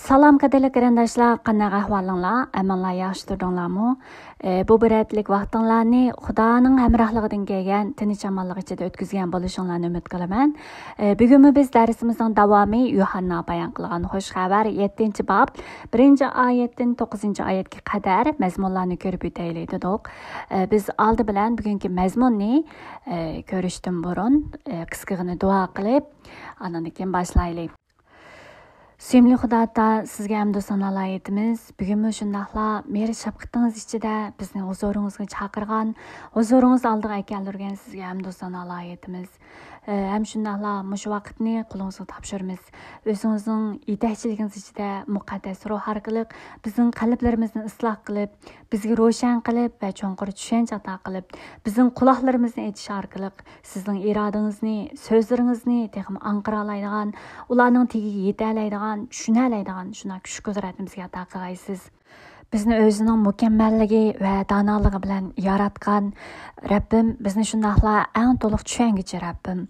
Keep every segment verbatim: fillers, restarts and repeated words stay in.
سالام قەدىرلىك قېرىنداشلار، قانداق ئەھۋالىڭلار؟ ئەمىنلا ياخشى تۇردۇڭلارمۇ؟ ئى، بۇ بىر ھەپتىلىك ۋاقتىڭلارنى خۇدانىڭ ھەمراھلىقىدىن كەلگەن تىنچ ئامانلىق ئىچىدە ئۆتكۈزگەن بولۇشۇڭلارنى ئۈمىد قىلىمەن. ئى، بۈگۈنمۇ بىز دەرسىمىزنىڭ داۋامى يوھاننا بايان قىلغان خۇش خەۋەر يەتتىنچى باب بىرىنچى ئايەتتىن توققۇزىنچى ئايەتكە قەدەر مەزمۇنلارنى كۆرۈپ ئۆتەيلى دېدۇق. ئى، بىز ئالدى بىلەن بۈگۈنكى مەزمۇننى، ئى، كۆرۈشتىن بۇرۇن، ئى، قىسقىغىنە دۇئا قىلىپ، ئاندىن كېيىن باشلايلى. سۆيۈملۈك خۇدا ئاتا، سىزگە ھەمدۇ سانالار ئېيتىمىز. بۈگۈنمۇ شۇنداقلا مېھىر شەپقىتىڭىز ئىچىدە بىزنى ھۇزۇرىڭىزغا چاقىرغان، ھۇزۇرىڭىز ئالدىغا ئەكەلدۈرگەن سىزگە ھەمدۇ سانالار ئېيتىمىز. ئە، ھەم شۇنداقلا مۇشۇ ۋاقىتنى قولىڭىزغا تاپشۇرىمىز. ئۆزىڭىزنىڭ يېتەكچىلىكىڭىز ئىچىدە مۇقەددەس روھ ئارقىلىق بىزنىڭ قەلبلىرىمىزنى ئىسلاھ قىلىپ، بىزگە روشەن قىلىپ ۋە چوڭقۇر چۈشەنچە ئاتا قىلىپ، بىزنىڭ قۇلاقلىرىمىزنى ئېچىش ئارقىلىق سىزنىڭ ئىرادىڭىزنى، سۆزلىرىڭىزنى تېخىمۇ ئاڭقىرالايدىغان، ئۇلارنىڭ تېگىگە يېتەلەيدىغان، چۈشىنەلەيدىغان شۇنداق كۈچ-قۇدرەتنى بىزگە ئاتا قىلغايسىز. بىزنى ئۆزىنىڭ مۇكەممەللىكى ۋە دانالىقى بىلەن ياراتقان رەببىم، بىزنى شۇنداقلا ئەڭ تولۇق چۈشەنگۈچى رەببىم.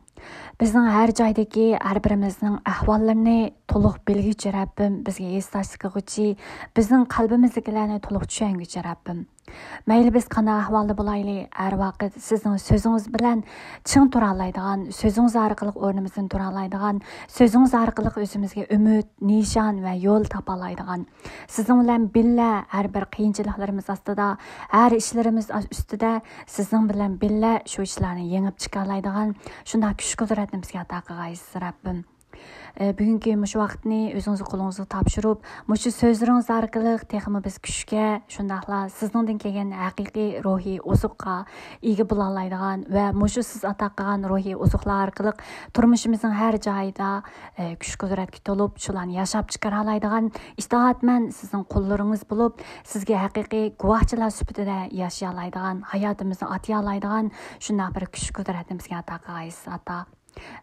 بىزنىڭ ھەر جايدىكى ھەر بىرىمىزنىڭ ئەھۋاللىرىنى تولۇق بىلگۈچى رەببىم، بىزگە ھېسداشلىق قىلغۇچى، بىزنىڭ قەلبىمىزدىكىلەرنى تولۇق چۈشەنگۈچى رەببىم. مەيلى بىز قانداق ئەھۋالدا بولايلى، ھەر ۋاقىت سىزنىڭ سۆزىڭىز بىلەن چىڭ تۇرالايدىغان، سۆزىڭىز ئارقىلىق ئورنىمىزدىن تۇرالايدىغان، سۆزىڭىز ئارقىلىق ئۆزىمىزگە ئۈمىد، نىشان ۋە يول تاپالايدىغان، سىزنىڭ بىلەن بىللە ھەر بىر قىيىنچىلىقلىرىمىز ئاستىدا، ھەر ئىشلىرىمىز ئۈستىدە سىزنىڭ بىلەن بىللە شۇ ئىشلارنى يېڭىپ چىقالايدىغان شۇنداق كۈچ-قۇدرەتنى بىزگە ئاتا قىلغايسىز، رەببىم. ئە، بۈگۈنكى مۇشۇ ۋاقىتنى ئۆزىڭىزنىڭ قولىڭىزغا تاپشۇرۇپ، مۇشۇ سۆزلىرىڭىز ئارقىلىق تېخىمۇ بىز كۈچكە، شۇنداقلا سىزنىڭدىن كەلگەن ھەقىقىي روھىي ئوزۇققا ئىگە بولالايدىغان ۋە مۇشۇ سىز ئاتا قىلغان روھىي ئوزۇقلار ئارقىلىق تۇرمۇشىمىزنىڭ ھەر جايىدا، ئە، كۈچ-قۇدرەتكە تولۇپ، شۇلارنى ياشاپ چىقىرالايدىغان، ئىتائەتمەن سىزنىڭ قۇللىرىڭىز بولۇپ، سىزگە ھەقىقىي گۇۋاھچىلار سۈپىتىدە ياشىيالايدىغان، ھاياتىمىزنى ئاتىيالايدىغان شۇنداق بىر كۈچ-قۇدرەتنى بىزگە ئاتا قىلغايسىز، ئاتا.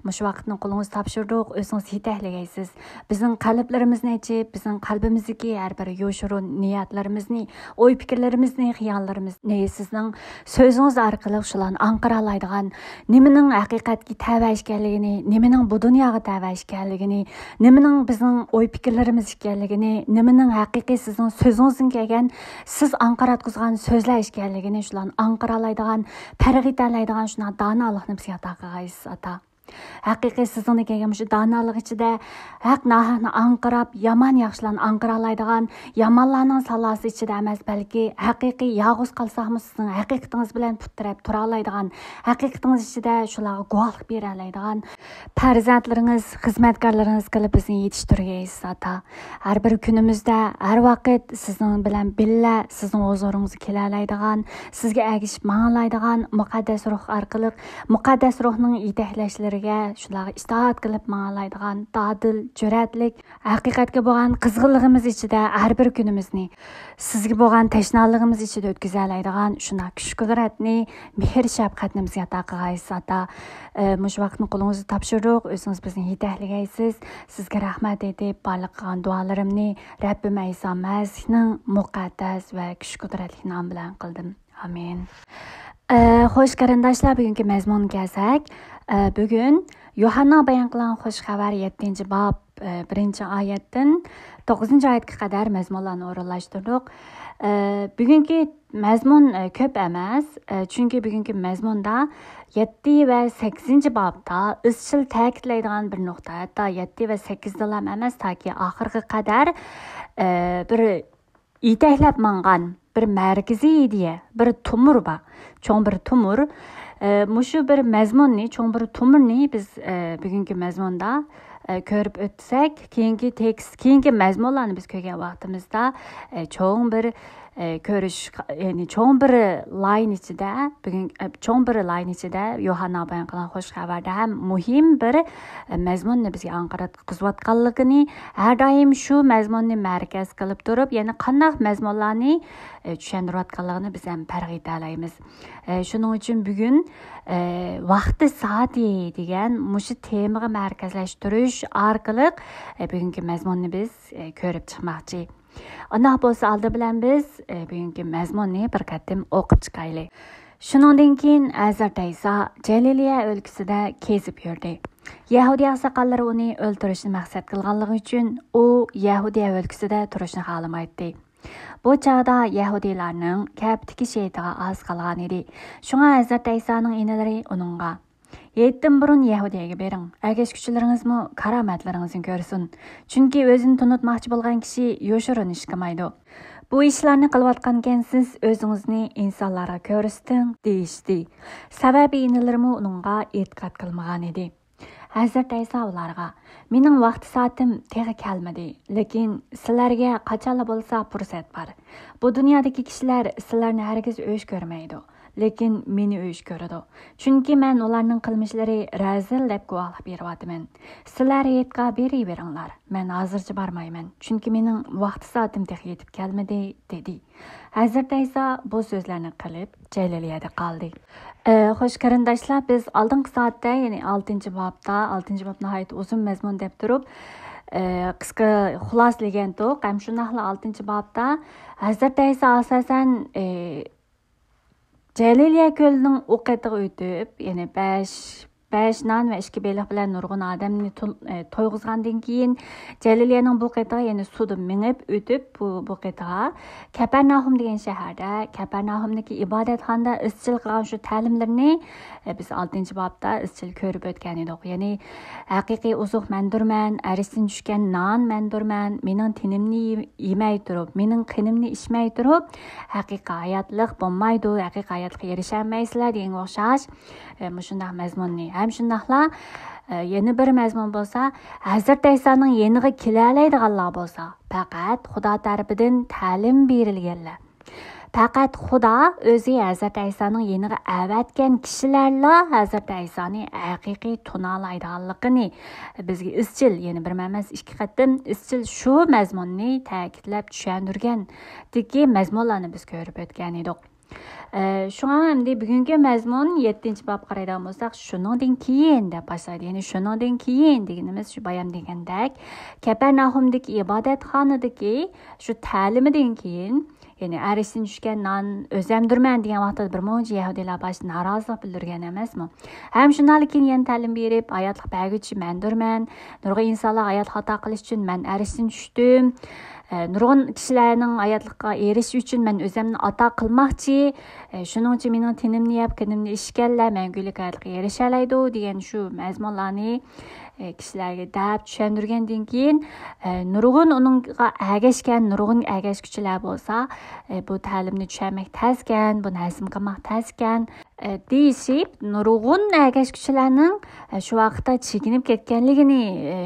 مۇشۇ ۋاقىتنى قولىڭىزغا تاپشۇردۇق، ئۆزىڭىز يېتەكلىگەيسىز. بىزنىڭ قەلبلىرىمىزنى ئېچىپ، بىزنىڭ قەلبىمىزدىكى ھەر بىر يوشۇرۇن نىيەتلىرىمىزنى، ئوي-پىكىرلىرىمىزنى، خىياللىرىمىزنى سىزنىڭ سۆزىڭىز ئارقىلىق شۇلارنى ئاڭقىرالايدىغان، نېمىنىڭ ھەقىقەتكە تەۋە ئىكەنلىكىنى، نېمىنىڭ بۇ دۇنياغا تەۋە ئىكەنلىكىنى، نېمىنىڭ بىزنىڭ ئوي-پىكىرلىرىمىز ئىكەنلىكىنى، نېمىنىڭ ھەقىقىي سىزنىڭ سۆزىڭىزدىن كەلگەن، سىز ئاڭقىراتقۇزغان سۆزلەر ئىكەنلىكىنى، شۇلارنى ئاڭقىرالايدىغان، پەرق ئېتەلەيدىغان شۇنداق دانالىقنى بىزگە ئاتا قىلغايسىز، ئاتا. ھەقىقىي سىزنىڭدىن كەلگەن مۇشۇ دانالىق ئىچىدە ھەق-ناھەقنى ئاڭقىراپ، يامان-ياخشىلارنى ئاڭقىرالايدىغان، يامانلارنىڭ سالاسى ئىچىدە ئەمەس، بەلكى ھەقىقىي يالغۇز قالساقمۇ سىزنىڭ ھەقىقىتىڭىز بىلەن پۇت تىرەپ تۇرالايدىغان، ھەقىقىتىڭىز ئىچىدە شۇلارغا گۇۋاھلىق بېرەلەيدىغان پەرزەنتلىرىڭىز، خىزمەتكارلىرىڭىز قىلىپ بىزنى يېتىشتۈرگەيسىز، ئاتا. ھەر بىر كۈنىمىزدە، ھەر ۋاقىت سىزنىڭ بىلەن بىللە، سىزنىڭ ھۇزۇرىڭىزغا كېلەلەيدىغان، سىزگە ئەگىشىپ ماڭالايدىغان مۇقەددەس روھ ئارقىلىق، مۇقەددەس روھنىڭ يېتەكلەشلىرىگە، شۇلارغا ئىتائەت قىلىپ ماڭالايدىغان دادىل، جۈرئەتلىك، ھەقىقەتكە بولغان قىزغىنلىقىمىز ئىچىدە ھەر بىر كۈنىمىزنى سىزگە بولغان تەشنالىقىمىز ئىچىدە ئۆتكۈزەلەيدىغان شۇنداق كۈچ-قۇدرەتنى، مېھىر-شەپقەتنى بىزگە ئاتا قىلغايسىز، ئاتا. ئە، مۇشۇ ۋاقىتنى قولىڭىزغا تاپشۇردۇق، ئۆزىڭىز بىزنى يېتەكلىگەيسىز. سىزگە رەھمەت ئېيتىپ، بارلىق قىلغان دۇئالىرىمنى رەببىم ئەيسا مەسىھنىڭ مۇقەددەس ۋە كۈچ-قۇدرەتلىك نامى بىلەن قىلدىم. ئامىن. ئە، خوش قېرىنداشلار، بۈگۈنكى مەزمۇنغا كەلسەك، ئە، بۈگۈن يوھاننا بايان قىلغان خوش خەۋەر يەتتىنچى باب، ئە، بىرىنچى ئايەتتىن توققۇزىنچى ئايەتكە قەدەر مەزمۇنلارنى ئورۇنلاشتۇردۇق. ئە، بۈگۈنكى مەزمۇن، ئە، كۆپ ئەمەس، ئە، چۈنكى بۈگۈنكى مەزمۇندا يەتتە ۋە سەككىزىنچى بابتا ئىزچىل تەكىتلەيدىغان بىر نۇقتا، ھەتتا يەتتە ۋە سەككىزدىلا ئەمەس، تاكى ئاخىرغا قەدەر، ئە، بىر يېتەكلەپ ماڭغان بىر مەركىزىي ئىدىيە، بىر تومۇر بار. چوڭ بىر تومۇر. ئە، مۇشۇ بىر مەزمۇننى، چوڭ بىر تومۇرنى بىز، ئە، بۈگۈنكى مەزمۇندا، ئە، كۆرۈپ ئۆتسەك، كېيىنكى تېكىست، كېيىنكى مەزمۇنلارنى بىز كۆرگەن ۋاقتىمىزدا، ئە، چوڭ بىر، ئە، كۆرۈش، يەنى چوڭ بىر لايىن ئىچىدە، بۈگۈن، ئە، چوڭ بىر لايىن ئىچىدە يوھاننا بايان قىلغان خوش خەۋەردە ھەم مۇھىم بىر، ئە، مەزمۇننى بىزگە ئاڭقىرىپ قىزىۋاتقانلىقىنى، ھەر دائىم شۇ مەزمۇننى مەركەز قىلىپ تۇرۇپ، يەنە قانداق مەزمۇنلارنى، ئە، چۈشەندۈرۈۋاتقانلىقىنى بىز ھەم پەرق ئېتەلەيمىز. ئە، شۇنىڭ ئۈچۈن بۈگۈن، ئە، ۋاقتى سائىتى دېگەن مۇشۇ تېمىغا مەركەزلەشتۈرۈش ئارقىلىق، ئە، بۈگۈنكى مەزمۇننى بىز، ئە، كۆرۈپ چىقماقچى. ئۇنداق بولسا، ئالدى بىلەن بىز، ئە، بۈگۈنكى مەزمۇننى بىر قېتىم ئوقۇپ چىقايلى. شۇنىڭدىن كېيىن ھەزرەت ئەيسا جەلىلىيە ئۆلكىسىدە كېزىپ يۈردى. يەھۇدىي ئاقساقاللىرى ئۇنى ئۆلتۈرۈشنى مەقسەت قىلغانلىقى ئۈچۈن، ئۇ يەھۇدىيە ئۆلكىسىدە تۇرۇشنى خالىمايتتى. بۇ چاغدا يەھۇدىيلارنىڭ كەپىدىكى شېھىتىغا ئاز قالغان ئىدى. شۇڭا ھەزرەت ئەيسانىڭ ئىنىلىرى ئۇنىڭغا، «ھېيتتىن بۇرۇن يەھۇدىيەگە بېرىڭ، ئەگەشكۈچىلىرىڭىزمۇ كارامەتلىرىڭىزنى كۆرسۇن. چۈنكى ئۆزىنى تونۇتماقچى بولغان كىشى يوشۇرۇن ئىش قىلمايدۇ. بۇ ئىشلارنى قىلىۋاتقانكەنسىز، ئۆزىڭىزنى ئىنسانلارغا كۆرسىتىڭ» دېيىشتى. سەۋەبى ئىنىلىرىمۇ ئۇنىڭغا ئېتىقاد قىلمىغان ئىدى. ھەزرەت ئەيسا ئۇلارغا، «مېنىڭ ۋاقتى سائىتىم تېخى كەلمىدى، لېكىن سىلەرگە قاچانلا بولسا پۇرسەت بار. بۇ دۇنيادىكى كىشىلەر سىلەرنى ھەرگىز ئۆچ كۆرمەيدۇ، لېكىن مېنى ئۆچ كۆرىدۇ. چۈنكى مەن ئۇلارنىڭ قىلمىشلىرى رەزىل دەپ گۇۋاھلىق بېرىۋاتىمەن. سىلەر ھېيتقا بېرىۋېرىڭلار، مەن ھازىرچە بارمايمەن، چۈنكى مېنىڭ ۋاقتى سائىتىم تېخى يېتىپ كەلمىدى» دېدى. ھەزرەت ئەيسا بۇ سۆزلەرنى قىلىپ، جەلىلىيەدە قالدى. ئە، خوش قېرىنداشلار، بىز ئالدىنقى سائەتتە، يەنى ئالتىنچى بابتا، ئالتىنچى باب ناھايىتى ئۇزۇن مەزمۇن دەپ تۇرۇپ، ئە، قىسقا خۇلاسىلىگەنتۇق. ھەم شۇنداقلا ئالتىنچى بابتا ھەزرەت ئەيسا ئاساسەن، ئە، جەلىلىيە كۆلىنىڭ ئۇ قېتىغا ئۆتۈپ، يەنى بەش، بەش نان ۋە ئىككى بېلىق بىلەن نۇرغۇن ئادەمنى تول-، ئە، تويغۇزغاندىن كېيىن، جەلىلىيەنىڭ بۇ قېتىغا يەنە سۇدا مېڭىپ ئۆتۈپ، بۇ، بۇ قېتىغا كەپەرناھۇم دېگەن شەھەردە، كەپەرناھۇمدىكى ئىبادەتخانىدا ئىزچىل قىلغان شۇ تەلىملىرىنى، ئە، بىز ئالتىنچى بابتا ئىزچىل كۆرۈپ ئۆتكەن ئىدۇق. يەنى، «ھەقىقىي ئوزۇق مەندۇرمەن، ئەرشتىن چۈشكەن نان مەندۇرمەن، مېنىڭ تېنىمنى يېمەي تۇرۇپ، مېنىڭ قېنىمنى ئىچمەي تۇرۇپ، ھەقىقىي ھاياتلىق بولمايدۇ، ھەقىقىي ھاياتلىققا ئېرىشەلمەيسىلەر» دېگەنگە ئوخشاش، ئە، مۇشۇنداق مەزمۇننى. ھەم شۇنداقلا، ئە، يەنە بىر مەزمۇن بولسا، ھەزرىتى ئەيسانىڭ يېنىغا كېلەلەيدىغانلار بولسا، پەقەت خۇدا تەرىپىدىن تەلىم بېرىلگەنلەر. پەقەت خۇدا ئۆزى ھەزرىتى ئەيسانىڭ يېنىغا ئەۋەتكەن كىشىلەرلا ھەزرىتى ئەيسانى ھەقىقىي تونالايدىغانلىقىنى بىزگە ئىزچىل، يەنە بىرمۇ ئەمەس، ئىككى قېتىم ئىزچىل شۇ مەزمۇننى تەكىتلەپ چۈشەندۈرگەندىكى مەزمۇنلارنى بىز كۆرۈپ ئۆتكەن ئىدۇق. ئە، شۇڭا ئەمدى بۈگۈنكى مەزمۇن يەتتىنچى باب قارايدىغان بولساق، «شۇنىڭدىن كېيىن» دەپ باشلايدۇ. يەنى شۇنىڭدىن كېيىن دېگىنىمىز شۇ بايام دېگەندەك، كەپەرناھۇمدىكى ئىبادەتخانىدىكى شۇ تەلىمىدىن كېيىن، يەنى «ئەرشتىن چۈشكەن نان ئۆزەمدۇرمەن» دېگەن ۋاقتىدا بىر مۇنچە يەھۇدىيلار باشتا نارازىلىق بىلدۈرگەن ئەمەسمۇ؟ ھەم شۇنداقلا كېيىن يەنە تەلىم بېرىپ، «ھاياتلىق بەرگۈچى مەندۇرمەن، نۇرغۇن ئىنسانلارغا ھاياتلىق ئاتا قىلىش ئۈچۈن مەن ئەرشتىن چۈشتۈم. ئە، نۇرغۇن كىشىلەرنىڭ ھاياتلىققا ئېرىشىش ئۈچۈن مەن ئۆزۈمنى ئاتا قىلماقچى. ئە، شۇنىڭ ئۈچۈن مېنىڭ تېنىمنى يەپ، قېنىمنى ئىچكەنلەر مەڭگۈلۈك ھاياتلىققا ئېرىشەلەيدۇ» دېگەن شۇ مەزمۇنلارنى، ئە، كىشىلەرگە دەپ چۈشەندۈرگەندىن كېيىن، ئە، نۇرغۇن ئۇنىڭغا ئەگەشكەن نۇرغۇن ئەگەشكۈچىلەر بولسا، ئە، «بۇ تەلىمنى چۈشەنمەك تەسكەن، بۇنى ھەزىم قىلماق تەسكەن» ئە، دېيىشىپ، نۇرغۇن ئەگەشكۈچىلەرنىڭ، ئە، شۇ ۋاقىتتا چېكىنىپ كەتكەنلىكىنى، ئە،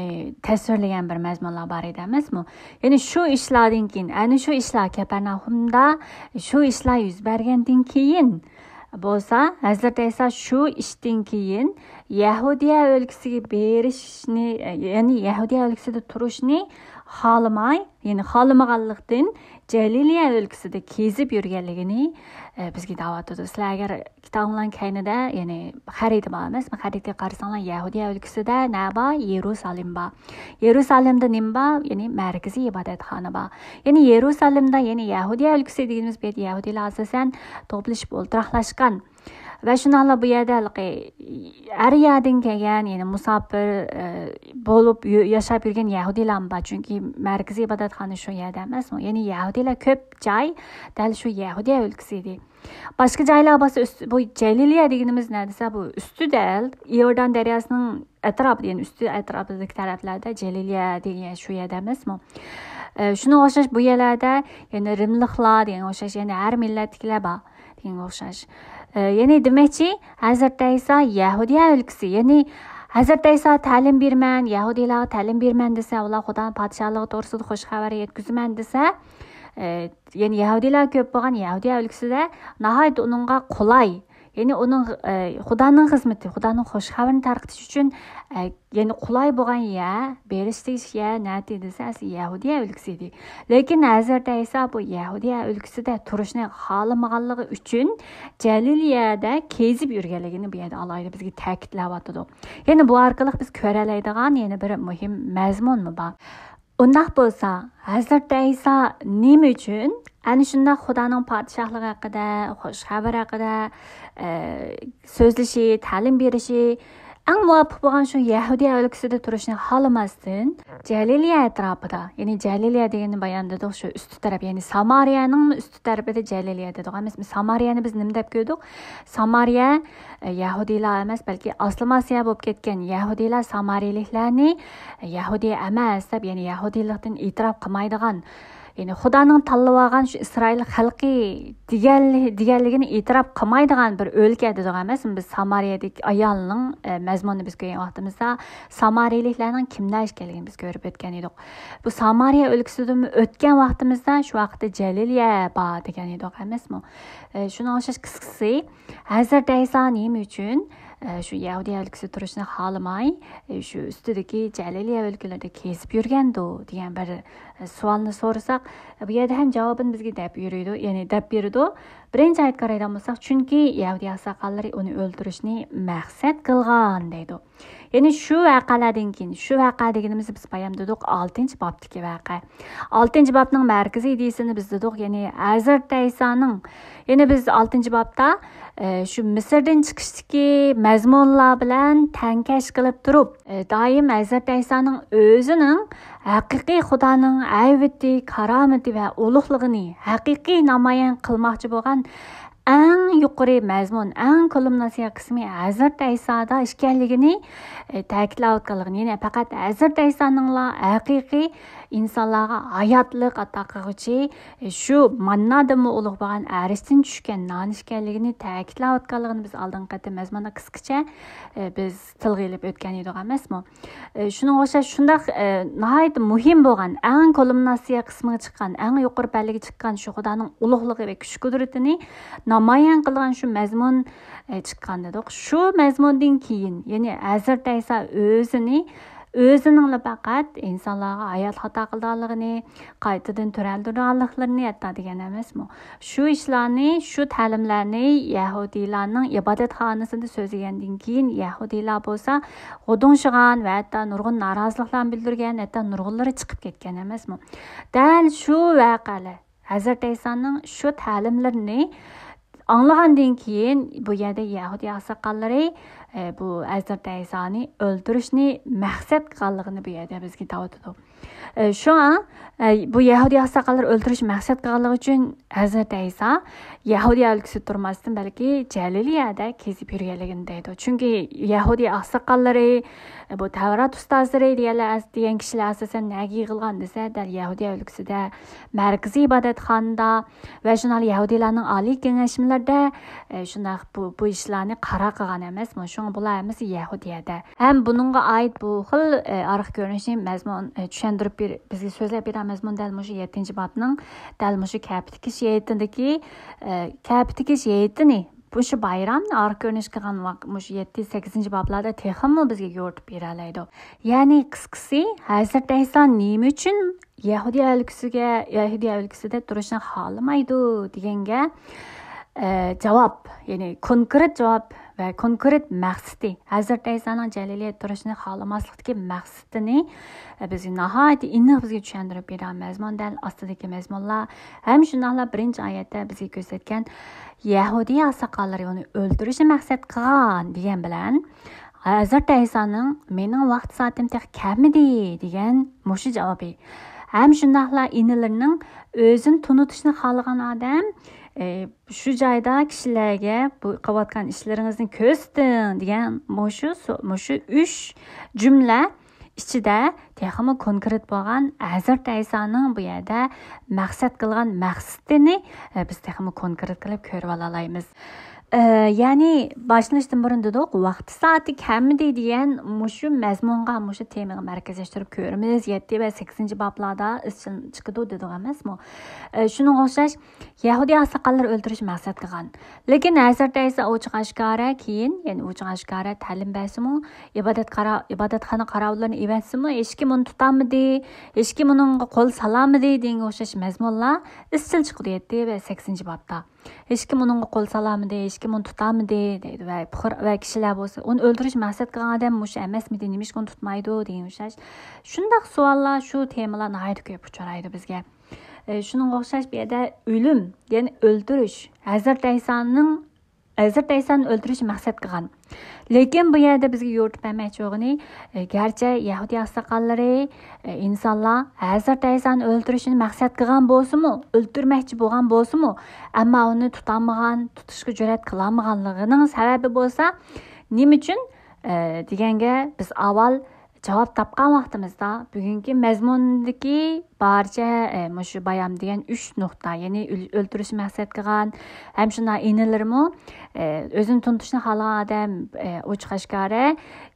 تەسۋىرلىگەن بىر مەزمۇنلار بار ئىدى ئەمەسمۇ؟ يەنى شۇ ئىشلاردىن كېيىن، ئەنە شۇ ئىشلار كەپەرناھۇمدا شۇ ئىشلار يۈز بەرگەندىن كېيىن بولسا، ھەزرىتى ئەيسا شۇ ئىشتىن كېيىن يەھۇدىيە ئۆلكىسىگە بېرىشنى، ئە، يەنى يەھۇدىيە ئۆلكىسىدە تۇرۇشنى خالىماي، يەنى خالىمىغانلىقتىن، جەلىلىيە ئۆلكىسىدە كېزىپ يۈرگەنلىكىنى، ئە، بىزگە دەۋاتىدۇ. سىلەر ئەگەر كىتابىڭلارنىڭ كەينىدە، يەنى خەرىتە بار ئەمەسمۇ؟ خەرىتىگە قارىساڭلار، يەھۇدىيە ئۆلكىسىدە نە بار؟ يېرۇسالېم بار. يېرۇسالېمدا نېمە بار؟ يەنى مەركىزىي ئىبادەتخانا بار. يەنى يېرۇسالېمدا، يەنى يەھۇدىيە ئۆلكىسى دېگىنىمىز بۇ يەردە يەھۇدىيلار ئاساسەن توپلىشىپ ئولتۇراقلاشقان. ۋە شۇنداقلا بۇ يەردە ھېلىقى ھەر يەردىن كەلگەن، يەنى مۇساپىر، ئە، بولۇپ يو-، ياشاپ يۈرگەن يەھۇدىيلارمۇ بار. چۈنكى مەركىزىي ئىبادەتخانا شۇ يەردە ئەمەسمۇ؟ يەنى يەھۇدىيلار كۆپ جاي دەل شۇ يەھۇدىيە ئۆلكىسى ئىدى. باشقا جايلار بولسا ئۈست-، بۇ جەلىلىيە دېگىنىمىز نە دېسە، بۇ ئۈستىدە، ئىئوردان دەرياسىنىڭ ئەتراپىدا، يەنى ئۈستى ئەتراپىدىكى تەرەپلەردە جەلىلىيە دېگەن شۇ يەردە ئەمەسمۇ؟ ئە، شۇنىڭغا ئوخشاش بۇ يەرلەردە يەنە رىملىقلار دېگەنگە ئوخشاش، يەنە ھەر مىللەتتىكىلەر بار دېگەنگە ئوخشاش. ئە، يەنى دېمەكچى، ھەزرىتى ئەيسا يەھۇدىيە ئۆلكىسى، يەنى ھەزرىتى ئەيسا تەلىم بېرىمەن، يەھۇدىيلارغا تەلىم بېرىمەن دېسە، ئۇلار خۇدانىڭ پادىشاھلىقى توغرىسىدا خۇش خەۋەر يەتكۈزىمەن دېسە، ئە، يەنى يەھۇدىيلار كۆپ بولغان يەھۇدىيە ئۆلكىسىدە ناھايىتى ئۇنىڭغا قولاي، يەنى ئۇنىڭ، ئە، خۇدانىڭ خىزمىتى، خۇدانىڭ خۇش خەۋىرىنى تارقىتىش ئۈچۈن، ئە، يەنى قولاي بولغان يەر، بېرىش تېگىشلىك يەر نەتى دېسە، ئەسلى يەھۇدىيە ئۆلكىسى ئىدى. لېكىن ھەزرىتى ئەيسا بۇ يەھۇدىيە ئۆلكىسىدە تۇرۇشنى خالىمىغانلىقى ئۈچۈن، جەلىلىيەدە كېزىپ يۈرگەنلىكىنى بۇ يەردە ئالاھىدە بىزگە تەكىتلەۋاتىدۇ. يەنى بۇ ئارقىلىق بىز كۆرەلەيدىغان يەنە بىر مۇھىم مەزمۇنمۇ بار. ئۇنداق بولسا، ھەزرىتى ئەيسا نېمە ئۈچۈن ئەنە شۇنداق خۇدانىڭ پادىشاھلىقى ھەققىدە، خۇش خەۋەر ھەققىدە، ئە، سۆزلىشى، تەلىم بېرىشى، ئەڭ مۇۋاپىق بولغان شۇ يەھۇدىيە ئۆلكىسىدە تۇرۇشنى خالىماستىن، جەلىلىيە ئەتراپىدا، يەنى جەلىلىيە دېگەننى بايان دېدۇق، شۇ ئۈستى تەرەپ، يەنى سامارىيەنىڭمۇ ئۈستى تەرىپىدە جەلىلىيە دېدۇق. ئەمەسمۇ، سامارىيەنى بىز نېمە دەپ كۆردۇق؟ سامارىيە، ئە، يەھۇدىيلار ئەمەس، بەلكى ئاسلىماسىيا بولۇپ كەتكەن يەھۇدىيلار سامارىيىلىكلەرنى، ئە، يەھۇدىي ئەمەس دەپ، يەنى يەھۇدىيلىقتىن ئېتىراپ قىلمايدىغان، يەنى خۇدانىڭ تاللىۋالغان شۇ ئىسرائىل خەلقى دېگەنلىكىنى ئېتىراپ قىلمايدىغان بىر ئۆلكە دېدۇق ئەمەسمۇ؟ بىز سامارىيەدىكى ئايالنىڭ، ئە، مەزمۇنىنى بىز كۆرگەن ۋاقتىمىزدا، سامارىيىلىكلەرنىڭ كىملەر ئىكەنلىكىنى بىز كۆرۈپ ئۆتكەن ئىدۇق. بۇ سامارىيە ئۆلكىسىدىمۇ ئۆتكەن ۋاقتىمىزدا شۇ ۋاقىتتا جەلىلىيە بار دېگەن ئىدۇق ئەمەسمۇ؟ ئە، شۇنىڭغا ئوخشاش قىسقىسى، ھەزرىتى ئەيسا نېمە ئۈچۈن، ئە، شۇ يەھۇدىيە ئۆلكىسىدە تۇرۇشنى خالىماي، ئە، شۇ ئۈستىدىكى جەلىلىيە ئۆلكىلىرىدە كېزىپ يۈرگەندۇ دېگەن بىر، ئە، سوئالنى سورىساق، بۇ يەردە ھەم جاۋابىنى بىزگە دەپ يۈرىدۇ، يەنى دەپ بېرىدۇ. بىرىنچى ئايەتكە قارايدىغان بولساق، چۈنكى يەھۇدىي ئاقساقاللىرى ئۇنى ئۆلتۈرۈشنى مەقسەت قىلغان دەيدۇ. يەنى شۇ ۋەقەلەردىن كېيىن، شۇ ۋەقە دېگىنىمىز بىز بايام دېدۇق، ئالتىنچى بابتىكى ۋەقە. ئالتىنچى بابنىڭ مەركىزىي ئىدىيىسىنى بىز دېدۇق، يەنى ھەزرىتى ئەيسانىڭ، يەنى بىز ئالتىنچى بابتا، ئە، شۇ مىسىردىن چىقىشتىكى مەزمۇنلار بىلەن تەڭكەش قىلىپ تۇرۇپ، ئە، دائىم ھەزرىتى ئەيسانىڭ ئۆزىنىڭ ھەقىقىي خۇدانىڭ ھەيۋىتى، كارامىتى ۋە ئۇلۇغلۇقىنى ھەقىقىي نامايان قىلماقچى بولغان ئەڭ يۇقىرى مەزمۇن، ئەڭ كۇلمىناسىيە قىسمى ھەزرىتى ئەيسادا ئىكەنلىكىنى، ئە، تەكىتلەۋاتقانلىقىنى، يەنى پەقەت ھەزرىتى ئەيسانىڭلا ھەقىقىي ئىنسانلارغا ھاياتلىق ئاتا قىلغۇچى، ئە، شۇ ماننادىنمۇ ئۇلۇغ بولغان ئەرشتىن چۈشكەن نان ئىكەنلىكىنى تەكىتلەۋاتقانلىقىنى بىز ئالدىنقى قېتىم مەزمۇندا قىسقىچە، ئە، بىز تىلغا ئېلىپ ئۆتكەن ئىدۇق ئەمەسمۇ؟ ئە، شۇنىڭغا ئوخشاش شۇنداق، ئە، ناھايىتى مۇھىم بولغان، ئەڭ كۇلمىناسىيە قىسمىغا چىققان، ئەڭ يۇقىرى پەللىگە چىققان شۇ خۇدانىڭ ئۇلۇغلۇقى ۋە كۈچ قۇدرىتىنى نامايان قىلغان شۇ مەزمۇن، ئە، چىققان دېدۇق. شۇ مەزمۇندىن كېيىن، يەنى ھەزرىتى ئەيسا ئۆزىنى، ئۆزىنىڭلا پەقەت ئىنسانلارغا ھاياتلىق ئاتا قىلىدىغانلىقىنى، قايتىدىن تىرىلدۈرىدىغانلىقلىرىنى ھەتتا دېگەن ئەمەسمۇ؟ شۇ ئىشلارنى، شۇ تەلىملەرنى يەھۇدىيلارنىڭ ئىبادەتخانىسىدا سۆزلىگەندىن كېيىن، يەھۇدىيلار بولسا غۇدۇڭشىغان ۋە ھەتتا نۇرغۇن نارازىلىقلارنى بىلدۈرگەن، ھەتتا نۇرغۇنلىرى چىقىپ كەتكەن ئەمەسمۇ؟ دەل شۇ ۋەقەلەر، ھەزرىتى ئەيسانىڭ شۇ تەلىملىرىنى ئاڭلىغاندىن كېيىن، بۇ يەردە يەھۇدىي ئاقساقاللىرى، ئە، بۇ ھەزرىتى ئەيسانى ئۆلتۈرۈشنى مەقسەت قىلغانلىقىنى بۇ يەردە بىزگە دەۋاتىدۇ. ئە، شۇڭا، ئە، بۇ يەھۇدىي ئاقساقاللىرى ئۆلتۈرۈشنى مەقسەت قىلغانلىقى ئۈچۈن ھەزرىتى ئەيسا يەھۇدىيە ئۆلكىسىدە تۇرماستىن، بەلكى جەلىلىيەدە كېزىپ يۈرگەنلىكىنى دەيدۇ. چۈنكى يەھۇدىي ئاقساقاللىرى، ئە، بۇ تەۋرات ئۇستازلىرى دېگەنلەر، دېگەن كىشىلەر ئاساسەن نەگە يىغىلغان دېسە، دەل يەھۇدىيە ئۆلكىسىدە مەركىزىي ئىبادەتخانىدا ۋە شۇنداق يەھۇدىيلارنىڭ ئالىي كېڭەشمىلىرىدە، ئە، شۇنداق بۇ، بۇ ئىشلارنى قارار قىلغان ئەمەسمۇ؟ شۇڭا بۇلار ھەممىسى يەھۇدىيەدە. ھەم بۇنىڭغا ئائىت بۇ خىل، ئە، ئارقا كۆرۈنۈشنى مەزمۇن، ئە، چۈشەندۈرۈپ بېرىپ، بىزگە سۆزلەپ بېرىدىغان مەزمۇن دەل مۇشۇ يەتتىنچى بابنىڭ دەل مۇشۇ كەپىدىكى شېئىرىدىكى، ئە، كەپىدىكى شېئىرىنى، مۇشۇ بايرامنى ئارقا كۆرۈنۈش قىلغان ۋاق-، مۇشۇ يەتتە، سەككىزىنچى بابلاردا تېخىمۇ بىزگە يورۇتۇپ بېرەلەيدۇ. يەنى قىسقىسى، ھەزرىتى ئەيسا نېمە ئۈچۈن يەھۇدىيە ئۆلكىسىگە، يەھۇدىيە ئۆلكىسىدە تۇرۇشنى خالىمايدۇ دېگەنگە، ئە، جاۋاب، يەنى كونكرېت جاۋاب ۋە كونكرېت مەقسىتى، ھەزرىتى ئەيسانىڭ جەلىلىيەدە تۇرۇشنى خالىماسلىقتىكى مەقسىتىنى، ئە، بىزگە ناھايىتى ئېنىق بىزگە چۈشەندۈرۈپ بېرىدىغان مەزمۇن دەل ئاستىدىكى مەزمۇنلار. ھەم شۇنداقلا بىرىنچى ئايەتتە بىزگە كۆرسەتكەن يەھۇدىي ئاقساقاللىرى ئۇنى ئۆلتۈرۈشنى مەقسەت قىلغان دېگەن بىلەن، ھەزرىتى ئەيسانىڭ «مېنىڭ ۋاقتى سائىتىم تېخى كەلمىدى» دېگەن مۇشۇ جاۋابى. ھەم شۇنداقلا ئىنىلىرىنىڭ ئۆزىنى تونۇتۇشنى خالىغان ئادەم، ئى، شۇ جايدا كىشىلەرگە «بۇ قىلىۋاتقان ئىشلىرىڭىزنى كۆرسىتىڭ» دېگەن مۇشۇ سو-، مۇشۇ ئۈچ جۈملە ئىچىدە تېخىمۇ كونكرېت بولغان ھەزرىتى ئەيسانىڭ بۇ يەردە مەقسەت قىلغان مەقسىتىنى، ئە، بىز تېخىمۇ كونكرېت قىلىپ كۆرۈۋالالايمىز. ئە، يەنى باشلىنىشتىن بۇرۇن دېدۇق، ۋاقتى سائىتى كەلمىدى دېگەن مۇشۇ مەزمۇنغا، مۇشۇ تېمىغا مەركەزلەشتۈرۈپ كۆرىمىز. يەتتە ۋە سەككىزىنچى بابلاردا ئىزچىل چىقىدۇ دېدۇق ئەمەسمۇ؟ ئە، شۇنىڭغا ئوخشاش، يەھۇدىي ئاقساقاللار ئۆلتۈرۈش مەقسەت قىلغان. لېكىن ھەزرىتى ئەيسا ئوچۇق ئاشكارا كېيىن، يەنى ئوچۇق ئاشكارا تەلىم بەرسىمۇ، ئىبادەت قارا-، ئىبادەتخانا قاراۋۇللىرىنى ئېۋەتسىمۇ، ھېچكىم ئۇنى تۇتالمىدى، ھېچكىم ئۇنىڭغا قول سالالمىدى دېگەنگە ئوخشاش مەزمۇنلار ئىزچىل چىقىدۇ يەتتە ۋە سەككىزىنچى بابتا. ھېچكىم ئۇنىڭغا قول سالالمىدى، ھېچكىم ئۇنى تۇتالمىدى دەيدۇ. ۋە پۇقرا-، ۋە كىشىلەر بولسا، ئۇنى ئۆلتۈرۈش مەقسەت قىلغان ئادەم مۇشۇ ئەمەسمىدى، نېمىشقا ئۇنى تۇتمايدۇ دېگەنگە ئوخشاش شۇنداق سوئاللار، شۇ تېمىلار ناھايىتى كۆپ ئۇچرايدۇ بىزگە. ئە، شۇنىڭغا ئوخشاش بۇ يەردە ئۆلۈم، يەنى ئۆلتۈرۈش، ھەزرىتى ئەيسانىڭ ھەزرىتى ئەيسانى ئۆلتۈرۈشنى مەقسەت قىلغان. لېكىن بۇ يەردە بىزگە يورۇتۇپ بەرمەكچى بولغىنى، ئە، گەرچە يەھۇدىي ئاقساقاللىرى، ئە، ئىنسانلار ھەزرىتى ئەيسانى ئۆلتۈرۈشنى مەقسەت قىلغان بولسىمۇ، ئۆلتۈرمەكچى بولغان بولسىمۇ، ئەمما ئۇنى تۇتالمىغان، تۇتۇشقا جۈرئەت قىلالمىغانلىقىنىڭ سەۋەبى بولسا نېمە ئۈچۈن، ئە، دېگەنگە بىز ئاۋۋال جاۋاب تاپقان ۋاقتىمىزدا، بۈگۈنكى مەزمۇندىكى بارچە، ئە، مۇشۇ بايام دېگەن ئۈچ نۇقتا، يەنى ئۆل-، ئۆلتۈرۈشنى مەقسەت قىلغان، ھەم شۇنداق ئىنىلىرىمۇ، ئە، ئۆزىنى تونۇتۇشنى خالىغان ئادەم، ئە، ئوچۇق ئاشكارا،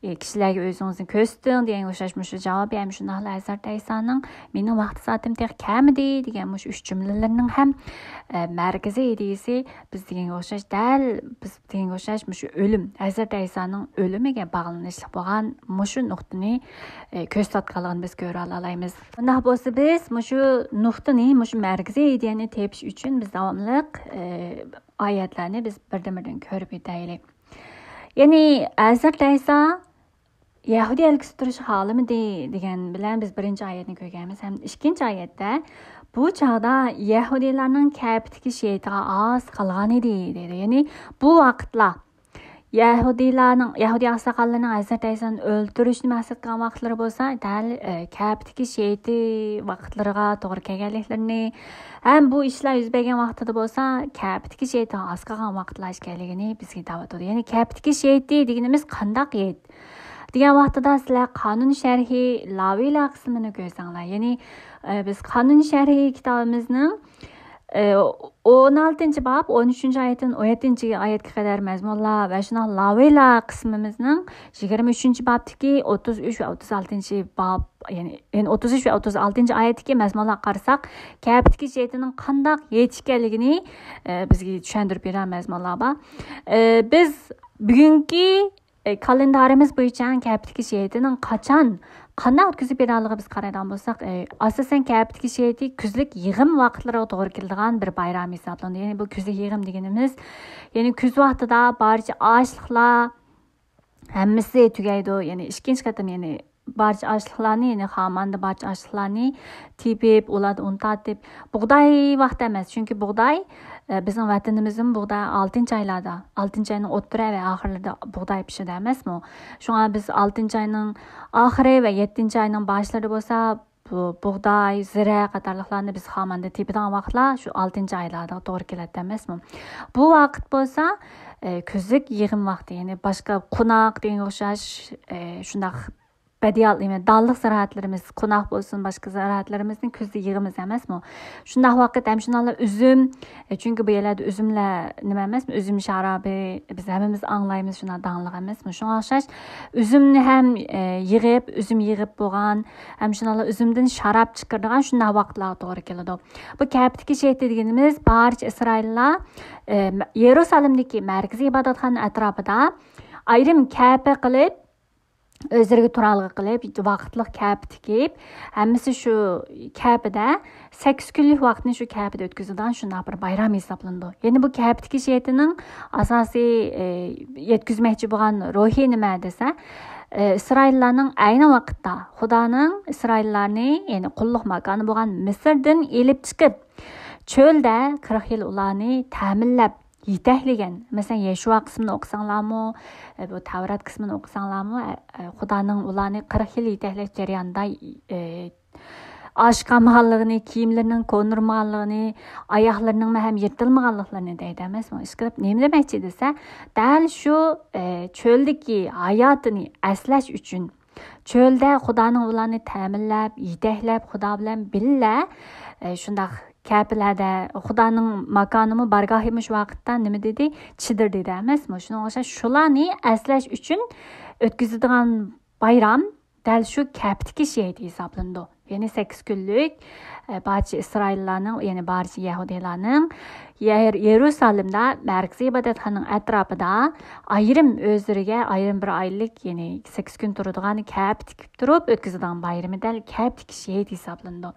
ئە، كىشىلەرگە ئۆزىڭىزنى كۆرسىتىڭ دېگەنگە ئوخشاش مۇشۇ جاۋاب، ھەم شۇنداقلا ھەزرەت ئەيسانىڭ مېنىڭ ۋاقتى سائىتىم تېخى كەلمىدى دېگەن مۇشۇ ئۈچ جۈملىلىرىنىڭ ھەم، ئە، مەركىزىي ئىدىيىسى بىز دېگەنگە ئوخشاش، دەل بىز دېگەنگە ئوخشاش مۇشۇ ئۆلۈم، ھەزرەت ئەيسانىڭ ئۆلۈمىگە باغلىنىشلىق بولغان مۇشۇ نۇقتىنى، ئە، كۆرسىتىۋاتقانلىقىنى بىز كۆرۈۋالالايمىز. بۇنداق بولسا بىز مۇشۇ نۇقتىنى، مۇشۇ مەركىزىي ئىدىيەنى تېپىش ئۈچۈن بىز داۋاملىق، ئە، ئايەتلەرنى بىز بىردىن-بىردىن كۆرۈپ ئۆتەيلى. يەنى ھەزرەت ئەيسا يەھۇدىي ئەلكىسى تۇرۇشنى خالىمىدى دېگەن بىلەن بىز بىرىنچى ئايەتنى كۆرگەنمىز. ھەم ئىككىنچى ئايەتتە بۇ چاغدا يەھۇدىيلارنىڭ كەپىدىكى شېھىتىغا ئاز قالغان ئىدى دەيدۇ. يەنى بۇ ۋاقىتلار يەھۇدىيلارنىڭ، يەھۇدىي ئاقساقاللىرىنىڭ ھەزرەت ئەيسانى ئۆلتۈرۈشنى مەقسەت قىلغان ۋاقىتلىرى بولسا، دەل، ئە، كەپىدىكى شېھىتى ۋاقىتلىرىغا توغرا كەلگەنلىكلىرىنى، ھەم بۇ ئىشلار يۈز بەرگەن ۋاقتىدا بولسا، كەپىدىكى شېھىتىغا ئاز قالغان ۋاقىتلار ئىكەنلىكىنى بىزگە دەۋاتىدۇ. يەنى كەپىدىكى شېھىتى دېگىنىمىز قانداق ھېيت؟ دېگەن ۋاقتىدا سىلەر قانۇن شەرھى لاۋىيلار قىسمىنى كۆرسەڭلار. يەنى، ئە، بىز قانۇن شەرھى كىتابىمىزنىڭ، ئە، ئون ئالتىنچى باب، ئون ئۈچىنچى ئايەتتىن ئون يەتتىنچى ئايەتكە قەدەر مەزمۇنلار ۋە شۇنداق لاۋىيلار قىسمىمىزنىڭ يىگىرمە ئۈچىنچى بابتىكى ئوتتۇز ئۈچ ۋە ئوتتۇز ئالتىنچى باب، يەنى، يەنى ئوتتۇز ئۈچ ۋە ئوتتۇز ئالتىنچى ئايەتتىكى مەزمۇنلارغا قارىساق، كەپىدىكى شېھىتىنىڭ قانداق ھېيت ئىكەنلىكىنى، ئە، بىزگە چۈشەندۈرۈپ بېرىدىغان مەزمۇنلار بار. ئە، بىز بۈگۈنكى ئە، كالېندارىمىز بويىچە كەپىدىكى شېھىتىنىڭ قاچان، قانداق ئۆتكۈزۈپ بېرىدىغانلىقىغا بىز قارايدىغان بولساق، ئە، ئاساسەن كەپىدىكى شېھىتى كۈزلۈك يىغىم ۋاقىتلىرىغا توغرا كېلىدىغان بىر بايرام ھېسابلىنىدۇ. يەنى بۇ كۈزلۈك يىغىم دېگىنىمىز، يەنى كۈز ۋاقتىدا بارچە ئاچلىقلار ھەممىسى تۈگەيدۇ. يەنى ئىككىنچى قېتىم، يەنى بارچە ئاچلىقلارنى، يەنى خاماندا بارچە ئاچلىقلارنى تېپىپ، ئۇلاردىن ئۇن تارتىپ، بۇغداي ۋاقتى ئەمەس، چۈنكى بۇغداي، ئە، بىزنىڭ ۋەتىنىمىزدىمۇ بۇغداي ئالتىنچى ئايلاردا، ئالتىنچى ئاينىڭ ئوتتۇرا ۋە ئاخىرلىرىدا بۇغداي پىشىدۇ ئەمەسمۇ؟ شۇڭا بىز ئالتىنچى ئاينىڭ ئاخىرى ۋە يەتتىنچى ئاينىڭ باشلىرىدا بولسا، بۇ بۇغداي، زىرە قاتارلىقلارنى بىز خاماندا تېپىدىغان ۋاقىتلار شۇ ئالتىنچى ئايلاردا توغرا كېلەتتى ئەمەسمۇ؟ بۇ ۋاقىت بولسا، ئە، كۈزلۈك يىغىم ۋاقتى، يەنى باشقا قوناق دېگەنگە ئوخشاش، ئە، شۇنداق بەدىيال، نېمە، دانلىق زىرائەتلىرىمىز، قوناق بولسۇن، باشقا زىرائەتلىرىمىزنى كۈزدە يىغىمىز ئەمەسمۇ؟ شۇنداق ۋاقىت ھەم شۇنداقلا ئۈزۈم، ئە، چۈنكى بۇ يەرلەردە ئۈزۈملەر نېمە ئەمەسمۇ؟ ئۈزۈم شارابى، بىز ھەممىمىز ئاڭلايمىز، شۇنداق داڭلىق ئەمەسمۇ؟ شۇڭا ئوخشاش ئۈزۈمنى ھەم، ئە، يىغىپ، ئۈزۈم يىغىپ بولغان، ھەم شۇنداقلا ئۈزۈمدىن شاراب چىقىرىدىغان شۇنداق ۋاقىتلارغا توغرا كېلىدۇ. بۇ كەپىدىكى شېھىتى دېگىنىمىز بارچە ئىسرائىللار، ئە، يېرۇسالىمدىكى مەركىزىي ئىبادەتخانا ئەتراپىدا ئايرىم كەپە قىلىپ، ئۆزلىرىگە تۇرالغۇ قىلىپ، ۋاقىتلىق كەپە تىكىپ، ھەممىسى شۇ كەپىدە سەككىز كۈنلۈك ۋاقىتنى شۇ كەپىدە ئۆتكۈزىدىغان شۇنداق بىر بايرام ھېسابلىنىدۇ. يەنى بۇ كەپىدىكى شېھىتىنىڭ ئاساسىي، ئى، يەتكۈزمەكچى بولغان روھى نېمە دېسە، ئى، ئىسرائىللارنىڭ ئەينى ۋاقىتتا خۇدانىڭ ئىسرائىللارنى، يەنى قۇللۇق ماكانى بولغان مىسىردىن ئېلىپ چىقىپ، چۆلدە قىرىق يىل ئۇلارنى تەمىنلەپ، يېتەكلىگەن. مەسىلەن، يەشۇا قىسمىنى ئوقۇساڭلارمۇ، ئە، بۇ تەۋرات قىسمىنى ئوقۇساڭلارمۇ، ئە، ئە، خۇدانىڭ ئۇلارنى قىرىق يىل يېتەكلەش جەريانىدا، ئە، ئاش قالمىغانلىقىنى، كىيىملىرىنىڭ كونىرىمىغانلىقىنى، ئاياغلىرىنىڭمۇ ھەم يىرتىلمىغانلىقلىرىنى دەيدۇ ئەمەسمۇ؟ ئىشقىلىپ، نېمە دېمەكچى دېسە، دەل شۇ، ئە، چۆلدىكى ھاياتىنى ئەسلەش ئۈچۈن، چۆلدە خۇدانىڭ ئۇلارنى تەمىنلەپ، يېتەكلەپ، خۇدا بىلەن بىللە، ئە، شۇنداق كەپىلەردە خۇدانىڭ ماكانىمۇ، بارگاھىمۇ شۇ ۋاقىتتا نېمە دېدى؟ چېدىر دېدى ئەمەسمۇ؟ شۇنىڭغا ئوخشاش شۇلارنى ئەسلەش ئۈچۈن ئۆتكۈزىدىغان بايرام دەل شۇ كەپىدىكى شېھىت ھېسابلىنىدۇ. يەنى سەككىز كۈنلۈك، ئە، بارچە ئىسرائىللارنىڭ، يەنى بارچە يەھۇدىيلارنىڭ يەر-، يېرۇسالىمدا مەركىزىي ئىبادەتخانىنىڭ ئەتراپىدا ئايرىم ئۆزلىرىگە ئايرىم بىر ئايلىق، يەنى سەككىز كۈن تۇرىدىغان كەپە تىكىپ تۇرۇپ ئۆتكۈزىدىغان بايرىمى دەل كەپىدىكى شېھىت ھېسابلىنىدۇ.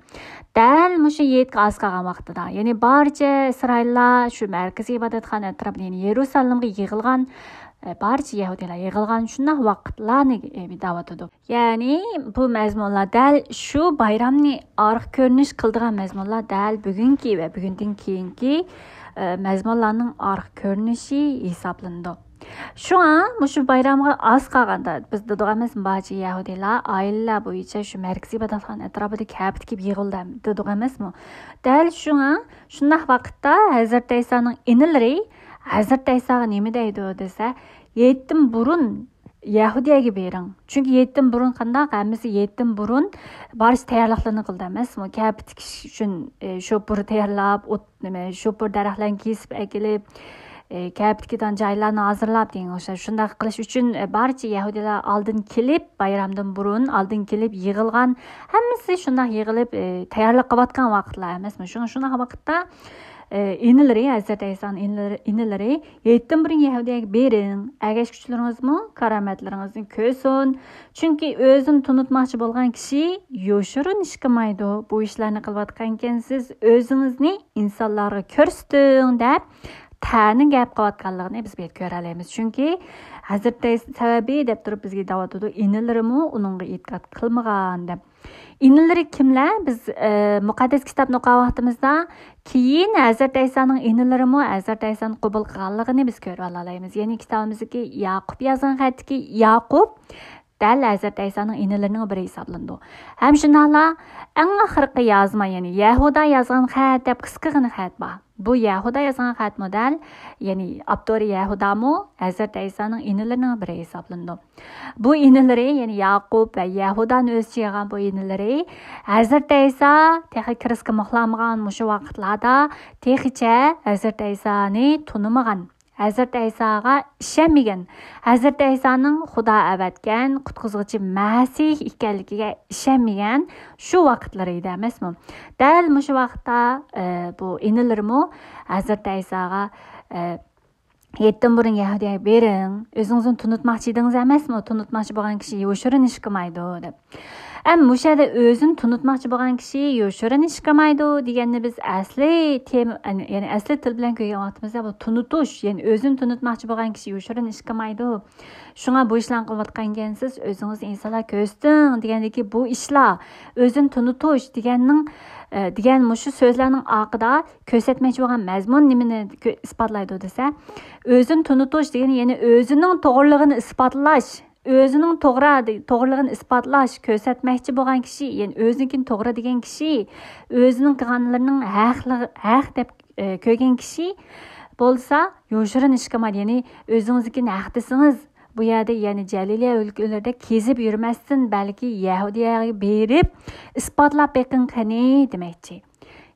دەل مۇشۇ ھېيتقا ئاز قالغان ۋاقتىدا، يەنى بارچە ئىسرائىللار شۇ مەركىزىي ئىبادەتخانا ئەتراپىدا، يەنى يېرۇسالېمغا يىغىلغان بارچە يەھۇدىيلار يىغىلغان شۇنداق ۋاقىتلارنى دەۋاتىدۇ. يەنى بۇ مەزمۇنلار دەل شۇ بايرامنى ئارقا كۆرۈنۈش قىلىدىغان مەزمۇنلار دەل بۈگۈنكى ۋە بۈگۈندىن كېيىنكى مەزمۇنلارنىڭ ئارقا كۆرۈنۈشى ھېسابلىنىدۇ. شۇڭا مۇشۇ بايرامغا ئاز قالغاندا بىز دېدۇق ئەمەسمۇ، بارچە يەھۇدىيلار ئائىلىلەر بويىچە شۇ مەركىزىي ئىبادەتخانا ئەتراپىدا كەپە تىكىپ يىغىلدى دېدۇق ئەمەسمۇ. دەل شۇڭا شۇنداق ۋاقىتتا ھەزرىتى ئەيسانىڭ ئىنىلىرى ھەزرىتى ئەيساغا نېمە دەيدۇ دېسە، يەتتىن بۇرۇن يەھۇدىيەگە بېرىڭ. چۈنكى يەتتىن بۇرۇن قانداق؟ ھەممىسى يەتتىن بۇرۇن بارچە تەييارلىقلىرىنى قىلدى ئەمەسمۇ؟ كەپە تىكىش ئۈچۈن شوپۇر تەييارلاپ، ئوت نېمە شوپۇر دەرەخلەرنى كېسىپ ئەكېلىپ، كەپە تىكىدىغان جايلارنى ھازىرلاپ دېگەن ئوخشاش. شۇنداق قىلىش ئۈچۈن بارچە يەھۇدىيلار ئالدىن كېلىپ، بايرامدىن بۇرۇن ئالدىن كېلىپ يىغىلغان، ھەممىسى شۇنداق يىغىلىپ تەييارلىق قىلىۋاتقان ۋاقىتلار ئەمەسمۇ؟ شۇڭا شۇنداق ۋاقىتتا ئىنىلىرى، ھەزرىتى ئەيسانىڭ ئىنىلىرى، ئىنىلىرى يەتتىن بۇرۇن يەھۇدىيەگە بېرىڭ، ئەگەشكۈچىلىرىڭىزمۇ كارامەتلىرىڭىزنى كۆرسۇن. چۈنكى ئۆزىنى تونۇتماقچى بولغان كىشى يوشۇرۇن ئىش قىلمايدۇ. بۇ ئىشلارنى قىلىۋاتقانكەنسىز، ئۆزىڭىزنى ئىنسانلارغا كۆرسىتىڭ دەپ تەنە گەپ قىلىۋاتقانلىقىنى بىز بۇ يەردە كۆرەلەيمىز. چۈنكى ھەزرىتى ئەيسا سەۋەبى دەپ تۇرۇپ بىزگە دەۋاتىدۇ، ئىنىلىرىمۇ ئۇنىڭغا ئېتىقاد قىلمىغان دەپ. ئىنىلىرى كىملەر؟ بىز مۇقەددەس كىتابنى ئوقۇغان ۋاقتىمىزدا كېيىن ھەزرىتى ئەيسانىڭ ئىنىلىرىمۇ ھەزرىتى ئەيسانى قوبۇل قىلغانلىقىنى بىز كۆرۈۋالالايمىز. يەنى كىتابىمىزدىكى ياقۇپ يازغان خەتتىكى ياقۇپ دەل ھەزرىتى ئەيسانىڭ ئىنىلىرىنىڭ بىرى ھېسابلىنىدۇ. ھەم شۇنداقلا ئەڭ ئاخىرقى يازما، يەنى يەھۇدا يازغان خەت دەپ قىسقىغىنە خەت بار. بۇ يەھۇدا يازغان خەتمۇ دەل، يەنى ئاپتورى يەھۇدامۇ ھەزرىتى ئەيسانىڭ ئىنىلىرىنىڭ بىرى ھېسابلىنىدۇ. بۇ ئىنىلىرى، يەنى ياقۇپ ۋە يەھۇدانى ئۆز ئىچىگە ئالغان بۇ ئىنىلىرى ھەزرىتى ئەيسا تېخى كرېستكە مۇخلانمىغان مۇشۇ ۋاقىتلاردا تېخىچە ھەزرىتى ئەيسانى تونۇمىغان، ھەزرىتى ئەيساغا ئىشەنمىگەن، ھەزرىتى ئەيسانىڭ خۇدا ئەۋەتكەن قۇتقۇزغۇچى مەسىھ ئىكەنلىكىگە ئىشەنمىگەن شۇ ۋاقىتلىرى ئىدى ئەمەسمۇ؟ دەل مۇشۇ ۋاقىتتا بۇ ئىنىلىرىمۇ ھەزرىتى ئەيساغا يەتتىن بۇرۇن يەھۇدىيەگە بېرىڭ، ئۆزىڭىزنى تونۇتماقچى ئىدىڭىز ئەمەسمۇ؟ تونۇتماقچى بولغان كىشى يوشۇرۇن ئىش قىلمايدۇ دەپ. ئەم مۇشۇ يەردە ئۆزىنى تونۇتماقچى بولغان كىشى يوشۇرۇن ئىش قىلمايدۇ دېگەننى بىز ئەسلى تېما، يەنى ئەسلى تىل بىلەن كۆرگەن ۋاقتىمىزدا بۇ تونۇتۇش، يەنى ئۆزىنى تونۇتماقچى بولغان كىشى يوشۇرۇن ئىش قىلمايدۇ. شۇڭا بۇ ئىشلارنى قىلىۋاتقانكەنسىز، ئۆزىڭىزنى ئىنسانلار كۆرسىتىڭ دېگەندىكى بۇ ئىشلار، ئۆزىنى تونۇتۇش دېگەننىڭ، دېگەن مۇشۇ سۆزلەرنىڭ ئارقىدا كۆرسەتمەكچى بولغان مەزمۇن نېمىنى كۆ-، ئىسپاتلايدۇ دېسە، ئۆزىنى تونۇتۇش دېگىنى يەنى ئۆزىنىڭ توغرىلىقىنى ئىسپاتلاش، ئۆزىنىڭ توغرا، توغرىلىقىنى ئىسپاتلاش، كۆرسەتمەكچى بولغان كىشى، يەنى ئۆزىنىڭكىنى توغرا دېگەن كىشى، ئۆزىنىڭ قىلغانلىرىنىڭ ھەقلىق-، ھەق دەپ، ئە، كۆرگەن كىشى بولسا يوشۇرۇن ئىش قىلمايدۇ. يەنى ئۆزىڭىزنىڭكىنى ھەق دېسىڭىز، بۇ يەردە يەنى جەلىلىيە ئۆلكىلىرىدە كېزىپ يۈرمەستىن، بەلكى يەھۇدىيەگە بېرىپ ئىسپاتلاپ بېقىڭ قېنى دېمەكچى.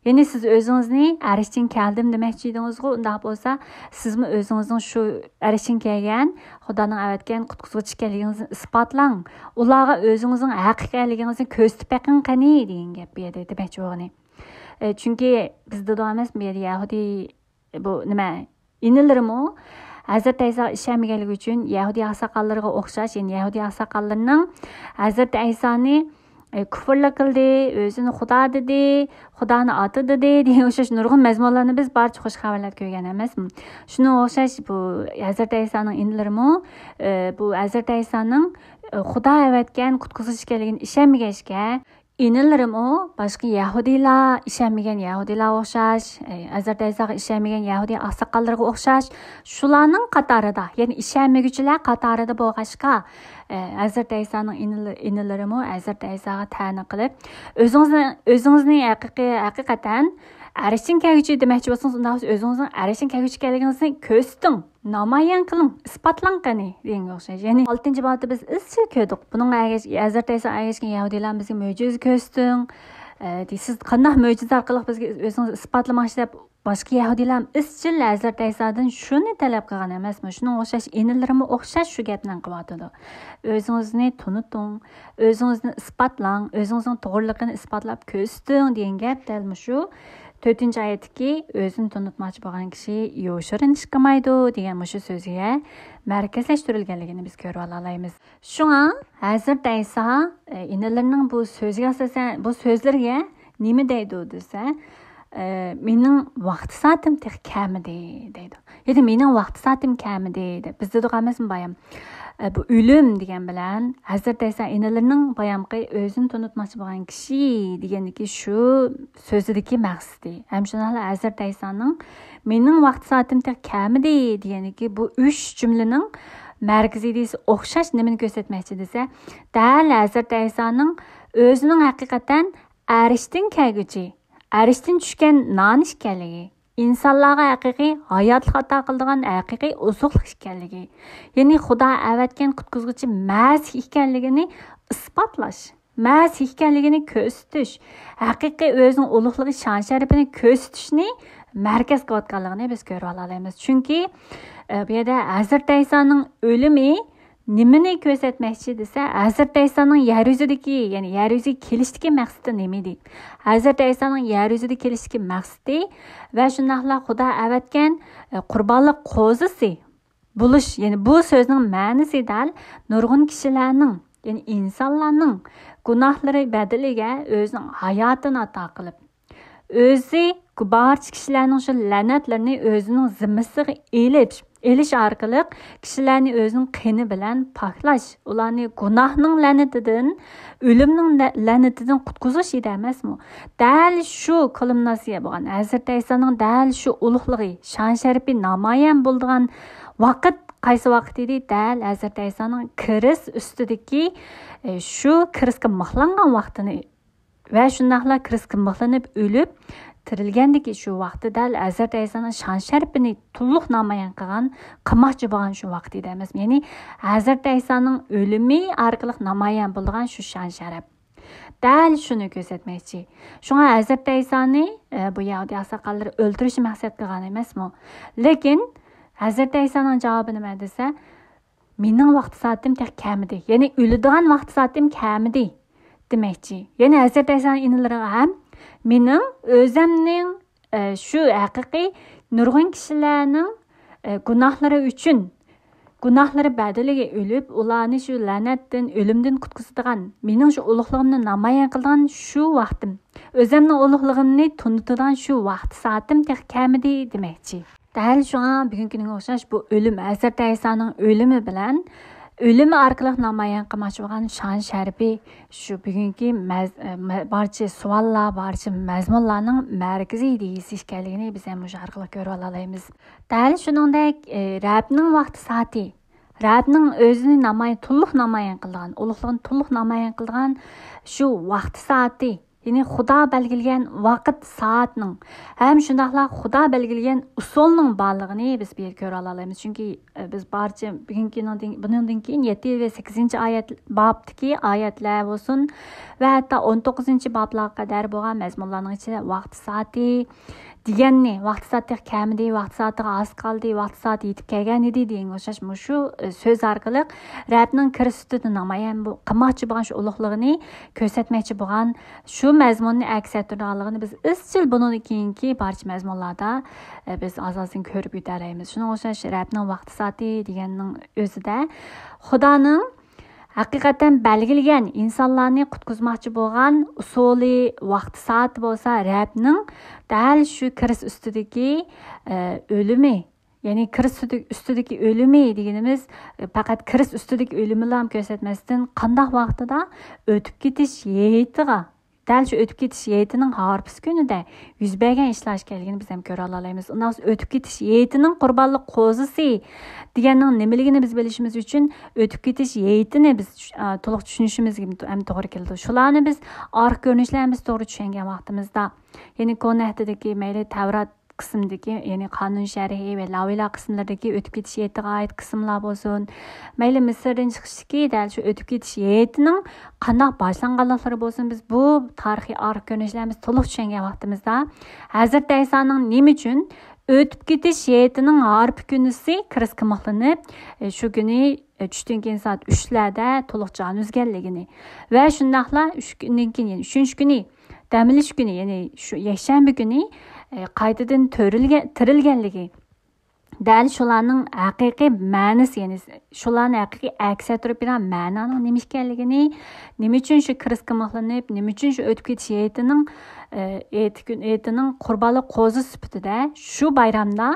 يەنى سىز ئۆزىڭىزنى ئەرش ئۈچۈن كەلدىم دېمەكچى ئىدىڭىزغۇ، ئۇنداق بولسا سىزمۇ ئۆزىڭىزنىڭ شۇ ئەرش ئۈچۈن كەلگەن، خۇدانىڭ ئەۋەتكەن قۇتقۇزغۇچى ئىكەنلىكىڭىزنى ئىسپاتلاڭ. ئۇلارغا ئۆزىڭىزنىڭ ھەق ئىكەنلىكىڭىزنى كۆرسىتىپ بېقىڭ قېنى دېگەن گەپ بۇ يەردە دېمەكچى بولغىنى. ئە، چۈنكى بىز دېدۇق ئەمەسمۇ، بۇ يەردە يەھۇدىي، بۇ نېمە، ئىنىلىرىمۇ ھەزرىتى ئەيساغا ئىشەنمىگەنلىكى ئۈچۈن يەھۇدىي ئاقساقاللىرىغا ئوخشاش، يەنى يەھۇدىي ئاقساقاللىرىنىڭ ھەزرىتى ئەيسانى، ئە، كۇفرلۇق قىلدى، ئۆزىنى خۇدا دېدى، خۇدانى ئاتا دېدى دېگەن ئوخشاش نۇرغۇن مەزمۇنلارنى بىز بارچە خۇش خەۋەرلەردە كۆرگەن ئەمەسمۇ؟ شۇنىڭغا ئوخشاش بۇ ھەزرىتى ئەيسانىڭ ئىنىلىرىمۇ، ئە، بۇ ھەزرىتى ئەيسانىڭ، ئە، خۇدا ئەۋەتكەن قۇتقۇزغۇچى ئىكەنلىكىنى ئىشەنمىگەچكە، ئىنىلىرىمۇ باشقا يەھۇدىيلار، ئىشەنمىگەن يەھۇدىيلارغا ئوخشاش، ئە، ھەزرىتى ئەيساغا ئىشەنمىگەن يەھۇدىي ئاقساقاللىرىغا ئوخشاش، شۇلارنىڭ قاتارىدا، يەنى ئىشەنمىگۈچىلەر قاتارىدا بولغاچقا، ئە، ھەزرىتى ئەيسانىڭ ئىنىل-، ئىنىلىرىمۇ ھەزرىتى ئەيساغا تەنە قىلىپ، ئۆزىڭىزنى، ئۆزىڭىزنى ھەقىقىي، ھەقىقەتەن ئەرش ئۈچۈن كەلگۈچى دېمەكچى بولسىڭىز، ئۇنداق بولسا ئۆزىڭىزنىڭ ئەرش ئۈچۈن كەلگۈچى ئىكەنلىكىڭىزنى كۆرسىتىڭ. نامايان قىلىڭ، ئىسپاتلاڭ قېنى دېگەنگە ئوخشاش. يەنى ئالتىنچى بابتا بىز ئىزچىل كۆردۇق. بۇنىڭغا ئەگەش-، ھەزرىتى ئەيساغا ئەگەشكەن يەھۇدىيلار بىزگە مۆجىزە كۆرسىتىڭ، ئە، دېدى. سىز قانداق مۆجىزە ئارقىلىق بىزگە ئۆزىڭىزنى ئىسپاتلىماقچى دەپ باشقا يەھۇدىيلار ئىزچىل ھەزرىتى ئەيسادىن شۇنى تەلەپ قىلغان ئەمەسمۇ؟ شۇنىڭغا ئوخشاش ئىنىلىرىمۇ ئوخشاش شۇ گەپنى قىلىۋاتىدۇ. ئۆزىڭىزنى تونۇتۇڭ، ئۆزىڭىزنى ئىسپاتلاڭ، ئۆزىڭىزنىڭ توغرىلىقىنى ئىسپاتلاپ كۆرسىتىڭ دېگەن گەپ دەل مۇشۇ تۆتىنچى ئايەتتىكى ئۆزىنى تونۇتماقچى بولغان كىشى يوشۇرۇن ئىش قىلمايدۇ دېگەن مۇشۇ سۆزگە مەركەزلەشتۈرۈلگەنلىكىنى بىز كۆرۈۋالالايمىز. شۇڭا ھەزرىتى ئەيسا، ئە، ئىنىلىرىنىڭ بۇ سۆزىگە ئاساسەن، بۇ سۆزلىرىگە نېمە دەيدۇ دېسە، ئە، مېنىڭ ۋاقتى سائىتىم تېخى كەلمىدى دەيدۇ. يەنى مېنىڭ ۋاقتى سائىتىم كەلمىدى دەپ بىز دېدۇق ئەمەسمۇ بايام؟ ئە، بۇ ئۆلۈم دېگەن بىلەن ھەزرىتى ئەيسا ئىنىلىرىنىڭ بايامقى ئۆزىنى تونۇتماقچى بولغان كىشى دېگەندىكى شۇ سۆزىدىكى مەقسىتى. ھەم شۇنداقلا ھەزرىتى ئەيسانىڭ مېنىڭ ۋاقتى سائىتىم تېخى كەلمىدى دېگەندىكى بۇ ئۈچ جۈملىنىڭ مەركىزىي دېسە ئوخشاش نېمىنى كۆرسەتمەكچى دېسە، دەل ھەزرىتى ئەيسانىڭ ئۆزىنىڭ ھەقىقەتەن ئەرشتىن كەلگۈچى، ئەرشتىن چۈشكەن نانىش ئىكەنلىكى، ئىنسانلارغا ھەقىقىي ھاياتلىق ئاتا قىلىدىغان ھەقىقىي ئوزۇقلۇق ئىكەنلىكى، يەنى خۇدا ئەۋەتكەن قۇتقۇزغۇچى مەسىھ ئىكەنلىكىنى ئىسپاتلاش، مەسىھ ئىكەنلىكىنى كۆرسىتىش، ھەقىقىي ئۆزىنىڭ ئۇلۇغلۇقى، شان شەرىپىنى كۆرسىتىشنى مەركەز قىلىۋاتقانلىقىنى بىز كۆرۈۋالالايمىز. چۈنكى، ئە، بۇ يەردە ھەزرىتى ئەيسانىڭ ئۆلۈمى نېمىنى كۆرسەتمەكچى دېسە، ھەزرىتى ئەيسانىڭ يەر يۈزىدىكى، يەنى يەر يۈزىگە كېلىشتىكى مەقسىتى نېمىدى؟ ھەزرىتى ئەيسانىڭ يەر يۈزىدە كېلىشتىكى مەقسىتى ۋە شۇنداقلا خۇدا ئەۋەتكەن، ئە، قۇربانلىق قوزىسى بولۇش، يەنى بۇ سۆزنىڭ مەنىسى دەل نۇرغۇن كىشىلەرنىڭ، يەنى ئىنسانلارنىڭ گۇناھلىرى بەدىلىگە ئۆزىنىڭ ھاياتىنى ئاتا قىلىپ، ئۆزى بارچە كىشىلەرنىڭ شۇ لەنەتلىرىنى ئۆزىنىڭ زىممىسىغا ئېلىپ، ئېلىش ئارقىلىق كىشىلەرنى ئۆزىنىڭ قېنى بىلەن پاكلاش، ئۇلارنى گۇناھنىڭ لەنىتىدىن، ئۆلۈمنىڭ لە-، لەنىتىدىن قۇتقۇزۇش ئىدى ئەمەسمۇ؟ دەل شۇ كۇلمىناتسىيە بولغان ھەزرىتى ئەيسانىڭ دەل شۇ ئۇلۇغلۇقى، شان شەرىپى نامايان بولىدىغان ۋاقىت قايسى ۋاقىت ئىدى؟ دەل ھەزرىتى ئەيسانىڭ كىرىست ئۈستىدىكى، ئە، شۇ كىرىستكە مىخلانغان ۋاقتىنى ۋە شۇنداقلا كىرىستكە مىخلىنىپ ئۆلۈپ تىرىلگەندىكى شۇ ۋاقتى دەل ھەزرىتى ئەيسانىڭ شان شەرىپىنى تولۇق نامايان قىلغان، قىلماقچى بولغان شۇ ۋاقتى ئىدى ئەمەسمۇ؟ يەنى ھەزرىتى ئەيسانىڭ ئۆلۈمى ئارقىلىق نامايان بولىدىغان شۇ شان شەرەپ. دەل شۇنى كۆرسەتمەكچى. شۇڭا ھەزرىتى ئەيسانى، ئە، بۇ يەھۇدىي ئاقساقاللىرى ئۆلتۈرۈشنى مەقسەت قىلغان ئەمەسمۇ؟ لېكىن ھەزرىتى ئەيسانىڭ جاۋابى نېمە دېسە، مېنىڭ ۋاقتى سائىتىم تېخى كەلمىدى. يەنى ئۆلىدىغان ۋاقتى سائىتىم كەلمىدى دېمەكچى. يەنى ھەزرىتى ئەيسانىڭ ئىنىلىرىغا ھەم مېنىڭ ئۆزەمنىڭ، ئە، شۇ ھەقىقىي نۇرغۇن كىشىلەرنىڭ، ئە، گۇناھلىرى ئۈچۈن، گۇناھلىرى بەدىلىگە ئۆلۈپ، ئۇلارنى شۇ لەنەتتىن، ئۆلۈمدىن قۇتقۇزىدىغان، مېنىڭ شۇ ئۇلۇغلۇقۇمنى نامايان قىلىدىغان شۇ ۋاقتىم، ئۆزەمنىڭ ئۇلۇغلۇقۇمنى تونۇتىدىغان شۇ ۋاقتى سائىتىم تېخى كەلمىدى دېمەكچى. دەل شۇڭا بۈگۈنكىنىڭگە ئوخشاش بۇ ئۆلۈم، ھەزرىتى ئەيسانىڭ ئۆلۈمى بىلەن ئۆلۈمى ئارقىلىق نامايان قىلماقچى بولغان شان شەرىپى شۇ بۈگۈنكى مەز-، مە-، بارچە سوئاللار، بارچە مەزمۇنلارنىڭ مەركىزىي ئىدىيىسى ئىكەنلىكىنى بىز ھەم مۇشۇ ئارقىلىق كۆرۈۋالالايمىز. دەل شۇنىڭدەك، ئى، رەبنىڭ ۋاقتى سائىتى، رەبنىڭ ئۆزىنى نامايان، تولۇق نامايان قىلىدىغان، ئۇلۇغلۇقىنى تولۇق نامايان قىلىدىغان شۇ ۋاقتى سائىتى، يەنى خۇدا بەلگىلىگەن ۋاقىت سائەتنىڭ ھەم شۇنداقلا خۇدا بەلگىلىگەن ئۇسۇلنىڭ بارلىقىنى بىز بۇ يەردە كۆرۈۋالالايمىز. چۈنكى، ئە، بىز بارچە بۈگۈنكىنىڭدىن، بۇنىڭدىن كېيىن يەتتە ۋە سەككىزىنچى ئايەت، بابتىكى ئايەتلەر بولسۇن ۋە ھەتتا ئون توققۇزىنچى بابلارغا قەدەر بولغان مەزمۇنلارنىڭ ئىچىدە ۋاقتى سائىتى دېگەننى، ۋاقتى سائەت تېخى كەلمىدى، ۋاقتى سائىتىغا ئاز قالدى، ۋاقتى سائەت يېتىپ كەلگەن ئىدى دېگەنگە ئوخشاش مۇشۇ، ئە، سۆز ئارقىلىق رەبنىڭ كىرىست ئۈستىدە نامايان بو-، قىلماقچى بولغان شۇ ئۇلۇغلۇقىنى كۆرسەتمەكچى بولغان شۇ مەزمۇننى ئەكس ئەتتۈرىدىغانلىقىنى بىز ئىزچىل بۇنىڭدىن كېيىنكى بارچە مەزمۇنلاردا، ئە، بىز ئاز-ئازدىن كۆرۈپ ئۆتەلەيمىز. شۇنىڭغا ئوخشاش رەبنىڭ ۋاقتى سائىتى دېگەننىڭ ئۆزىدە خۇدانىڭ ھەقىقەتەن بەلگىلىگەن ئىنسانلارنى قۇتقۇزماقچى بولغان ئۇسۇلى، ۋاقتى سائىتى بولسا رەبنىڭ دەل شۇ كىرىست ئۈستىدىكى، ئە، ئۆلۈمى، يەنى كىرىست ئۈستىدە-، ئۈستىدىكى ئۆلۈمى دېگىنىمىز، ئە، پەقەت كىرىست ئۈستىدىكى ئۆلۈمىلا كۆرسەتمەستىن، قانداق ۋاقتىدا ئۆتۈپ كېتىش ھېيتىغا، دەل شۇ ئۆتۈپ كېتىش ھېيتىنىڭ ھارپىسى كۈنىدە يۈز بەرگەن ئىشلار ئىكەنلىكىنى بىز ھەم كۆرۈۋالالايمىز. ئۇنداق بولسا ئۆتۈپ كېتىش ھېيتىنىڭ قۇربانلىق قوزىسى دېگەننىڭ نېمىلىكىنى بىز بىلىشىمىز ئۈچۈن ئۆتۈپ كېتىش ھېيتىنى بىز چۈش-، ئا، تولۇق چۈشىنىشىمىز ھەم توغرا كېلىدۇ. شۇلارنى بىز ئارقا كۆرۈنۈشلەرنى بىز توغرا چۈشەنگەن ۋاقتىمىزدا، يەنى كونا ئەھدىدىكى مەيلى تەۋرات قىسمىدىكى، يەنى قانۇن شەرھى ۋە لاۋىلا قىسىملىرىدىكى ئۆتۈپ كېتىش ھېيتىغا ئائىت قىسىملار بولسۇن، مەيلى مىسىردىن چىقىشتىكى دەل شۇ ئۆتۈپ كېتىش ھېيتىنىڭ قانداق باشلانغانلىقلىرى بولسۇن، بىز بۇ تارىخىي ئارقا كۆرۈنۈشلەرنى بىز تولۇق چۈشەنگەن ۋاقتىمىزدا، ھەزرىتى ئەيسانىڭ نېمە ئۈچۈن ئۆتۈپ كېتىش ھېيتىنىڭ ھارپا كۈنىسى كىرىستكە مىخلىنىپ، شۇ كۈنى چۈشتىن كېيىن سائەت ئۈچلەردە تولۇق جان ئۈزگەنلىكىنى ۋە شۇنداقلا ئۈچ كۈندىن كېيىن، يەنى ئۈچىنچى كۈنى، دەم ئېلىش كۈنى، يەنى شۇ يەكشەنبە كۈنى، ئە، قايتىدىن تۆرۈلگەن، تىرىلگەنلىكى، دەل شۇلارنىڭ ھەقىقىي مەنىسى، يەنى شۇلارنى ھەقىقىي ئەكس ئەتتۈرۈپ بېرىدىغان مەنانىڭ نېمە ئىكەنلىكىنى، نېمە ئۈچۈن شۇ كىرىسكا مىخلىنىپ، نېمە ئۈچۈن شۇ ئۆتۈپ كېتىش ھېيتىنىڭ، ئى، ھېيتى كۈن-، ھېيتىنىڭ قۇربانلىق قوزا سۈپىتىدە شۇ بايرامدا،